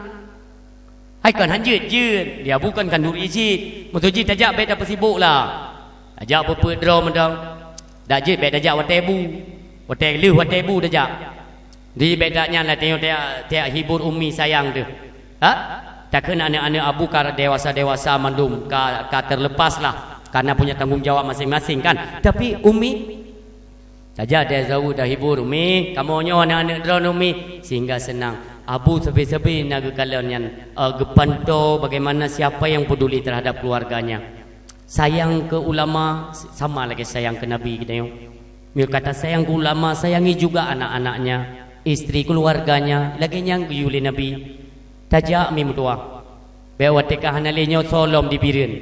Hai kon han jeuet-jeuet, dia bukan khanduri cit. Maksud jih tajak bèk tapeusibok lah. Tajak peuet-peuet droe mantong. Dak jeuet bèk tajak watèe bu. Watèe lheueh watèe bu tajak. Di bèk dak nyan lah tanyoe tajak, tajak hibur umi sayang teuh. Ha? Takheun aneuk-aneuk abu ka dewasa-dewasa mandum, ka, ka terlepas lah. Karena punya tanggung jawab masing-masing kan. Tapi umi, tajak deh zaweuet dah hibur umi, kamoe nyoe aneuk-aneuk droeneuh umi, sehingga senang. Abu sabe-sabe na geukalon nyan, eh, geupanto bagaimana siapa yang peduli terhadap keluarganya. Sayang keu ulama sama lagèe sayang keu Nabi geutanyoe. Meunyoe ka tasayang keu ulama, sayangi juga anak-anaknya, istri keluarganya, lagèe nyang geuyue lé Nabi. Tajak mi meutuwah. Bèk watèe ka hana lé nyoe soe lom di Bireuen.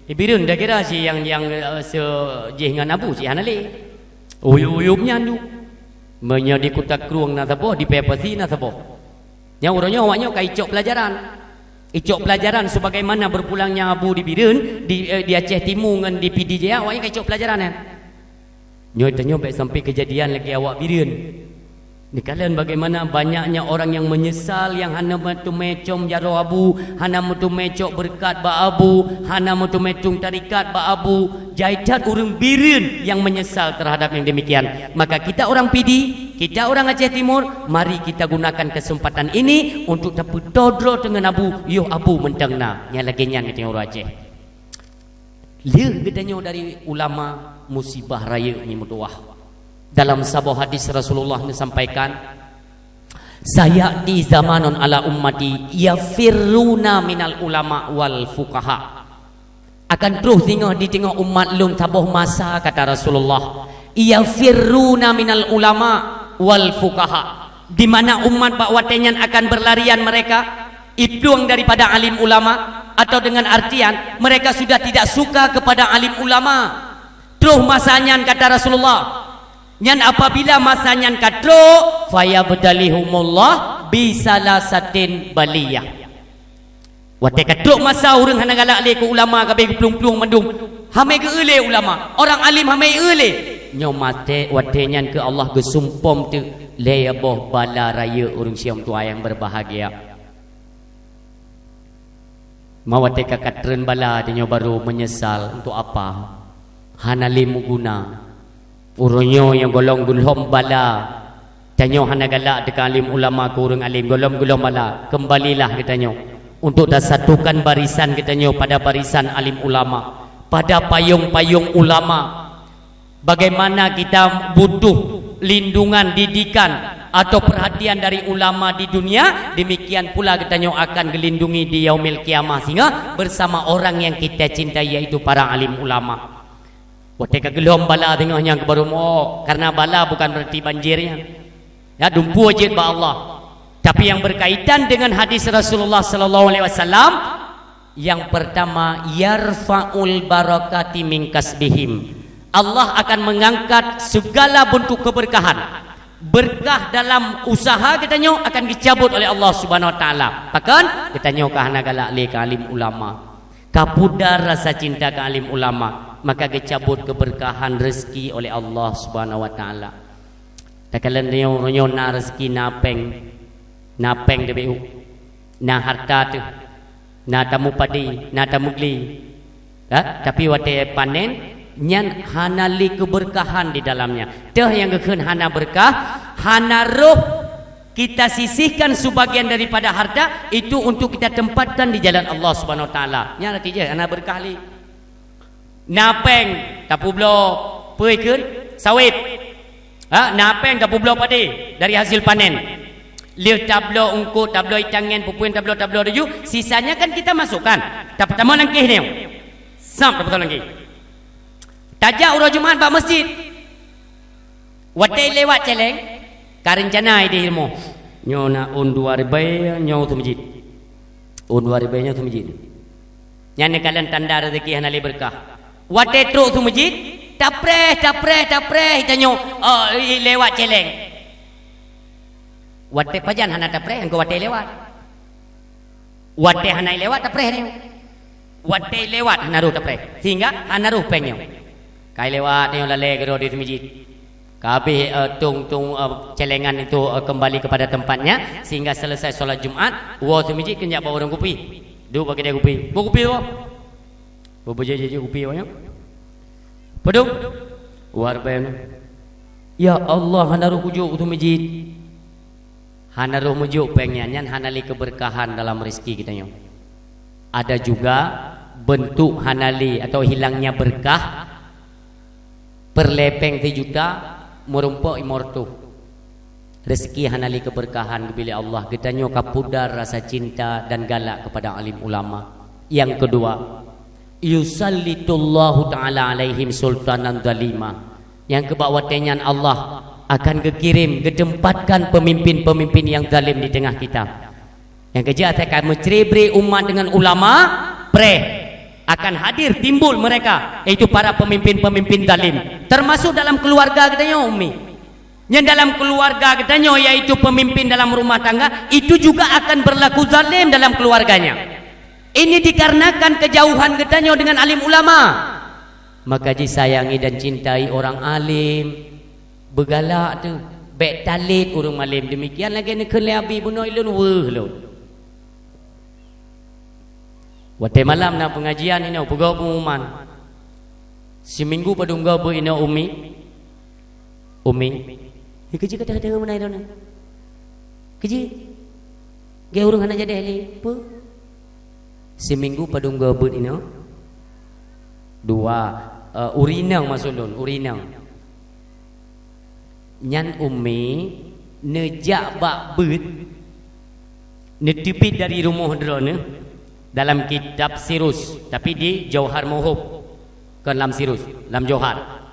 Di Bireuen dak kira si nyang, nyang, eh, se-, jih ngon Abu cit hana lé. Uyup-uyup nyan tu. Meunyoe di Kuta Krueng na saboh, di Paya Pasi na saboh. Nyang uroe nyoe awak nyoe ka icok pelajaran. Icok pelajaran sebagaimana berpulangnya Abu di Bireuen, di, eh, di Aceh Timu ngon di Pidie Jaya, awak nyoe ka icok pelajaran nyan. Nyoe tanyoe bèk sampai kejadian lagèe awak Bireuen. Neukalon bagaimana banyaknya orang yang menyesal, yang hana meuteumé com jaroe Abu, hana meuteumé cok beureukat bak Abu, hana meuteumé tueng tarekat bak Abu. Jai that ureueng Bireuen yang menyesal terhadap yang demikian. Maka kita orang Pidie, kita orang Aceh Timur, mari kita gunakan kesempatan ini untuk tapeutoe droe teungon Abu, yoh Abu mantong na. Nyang lagèe nyan geutanyoe ureueng Aceh. Lheueh geutanyoe dari ulama, musibah rayeuk mi meutuwah. Dalam saboh hadis Rasulullah neusampaikan, "Sayati zamanun ala ummati yafirruna minal ulama wal fuqaha." Akan troh singoh di teungoh umat lôn saboh masa, kata Rasulullah, "Yafirruna minal ulama wal fuqaha." Di mana umat bak watèe nyan akan berlarian mereka, iplueng daripada alim ulama, atau dengan artian mereka sudah tidak suka kepada alim ulama. Troh masa nyan, kata Rasulullah, nyan apabila masa nyan ka trok, "Fayabtalihumullah bisalasatin baliyah." Watèe ka trok masa ureueng hana galak lé keu ulama, ka abéh geuplueng-plueng mandum, hamé geu-eu lé ulama, orang alim hamé eu lé. Nyoe maté watèe nyan keu Allah geusumpom teuk lhèe boh bala rayeuk ureueng siom tuha nyang berbahagia. Ma watèe ka katreun bala, tanyoe baru menyesal, untuk apa? Hana lé meuguna. Uroe nyoe nyang gohlom-gohlom bala, tanyoe hana galak teuka alim ulama keu ureueng alim, gohlom-gohlom bala, keumbalilah geutanyoe untuk tasatukan barisan geutanyoe pada barisan alim ulama, pada payong-payong ulama. Bagaimana kita butuh lindungan, didikan, atau perhatian dari ulama di dunia, demikian pula geutanyoe akan geulindungi di Yaumil Qiyamah singoh bersama orang yang kita cintai, yaitu para alim ulama. Watèe ka geulom bala teungoh nyan keu baru mo, karena bala bukan berarti banjir nyan. Ya, dumpeue jeuet bak Allah. Tapi yang berkaitan dengan hadis Rasulullah sallallahu alaihi wasallam, yang pertama, "Yarfa'ul barakati min kasbihim." Allah akan mengangkat segala bentuk keberkahan. Berkah dalam usaha geutanyoe akan dicabut oleh Allah Subhanahu wa Taala. Pakon? Geutanyoe ka hana galak lé keu alim ulama. Ka pudar rasa cinta keu alim ulama, maka geucabut keberkahan rezeki oleh Allah Subhanahu wa Taala. Takalon nyoe, nyoe na rezeki, na péng, na péng teubiet, na harta teuh, na tameupadé, na tameugli. Ha? Tapi watèe panen, nyan hana lé keberkahan di dalamnya. Teuh nyang geukheun hana berkah, hana roh. Kita sisihkan sebagian daripada harta itu untuk kita tempatkan di jalan Allah Subhanahu wa Taala. Nyan arti jih hana berkah lé. Na péng tapeubloe peue kheun sawét. Ha, na péng tapeubloe padé dari hasil panen. Lheueh tabloe eungkôt, tabloe itangen, peue-peue tabloe, tabloe tuju, sisanya kan kita masukkan. Tapeutamong lam kéh nyoe. Sab tapeutamong lam kéh. Tajak uroe Jumat bak masjid. Watèe lewat cèlèng, ka reuncana idéh rumoh. Nyoe na ôn dua ribèe, nyoe su masjid. Ôn dua ribèe nyoe su masjid. Nyan neukalon tanda rezeki hana lé berkah. Watèe trok su masjid, tapreh, tapreh, tapreh, tanyoe, oh, i-, lewat cèlèng. Watèe pajan hana tapreh, engkau watèe lewat. Watèe hana lewat tapreh nyoe. Watèe lewat hana roh tapreh. Sehingga hana roh péng nyoe. Kai lewat nyoe lalé keudroe di teumijit. Ka habéh, eh, tong-tong, eh, celengan itu, eh, kembali kepada tempatnya, sehingga selesai solat Jumat, woe teumijit keu jak bak warong kupi. Duek bak keudè kupi. Bak kupi apa? Bak beujeujeuet kupi awak nyan. Padum? War péng. Ya Allah, hana roh kujok u teumijit. Hana roh meujok péng nyan, nyan hana lé keberkahan dalam rezeki geutanyoe. Ada juga bentuk hana lé atau hilangnya berkah, peureulèe péng sijuta, meurumpok limong reutôh. Rezeki hana lé keberkahan geubri lé Allah, geutanyoe ka pudar rasa cinta dan galak kepada alim ulama. Yang kedua, yusallitullahu ta'ala alaihim sultanan zalima. Nyang keu bak watèe nyan Allah akan geukirém, geuteumpatkan peumimpin-peumimpin nyang zalim di teungoh kita. Nyang keujeuet asai ka meucré-bré umat deungon ulama, preh akan hadir timbul mereka, yaitu para pemimpin-pemimpin zalim. Termasuk dalam keluarga geutanyoe, Umi. Nyan dalam keluarga geutanyoe, yaitu pemimpin dalam rumah tangga, itu juga akan berlaku zalim dalam keluarganya. Ini dikarenakan kejauhan geutanyoe dengan alim ulama. Maka jisayangi dan cintai orang alim. Beugalak teuh, bèk talét ureueng malém. Demikian lagèe neukheun lé Abi, bunoe lôn weueh lôn. Watèe malam na pengajian inoe, peugah pengumuman. Siminggu padum goe beuet inoe, Umi. Umi. Ni keuji kata-kata meunan inoe. Keuji. Geu ureueng hana jadi lé. Peue? Siminggu padum goe beuet inoe? Dua. Eh, ureueng inong maksud lôn, ureueng inong. Nyan Umi neujak bak beuet, neuteubiet dari rumoh droeneuh dalam kitab Sirus, tapi di Jauhar Mauhub, kon lam Sirus, lam Jauhar.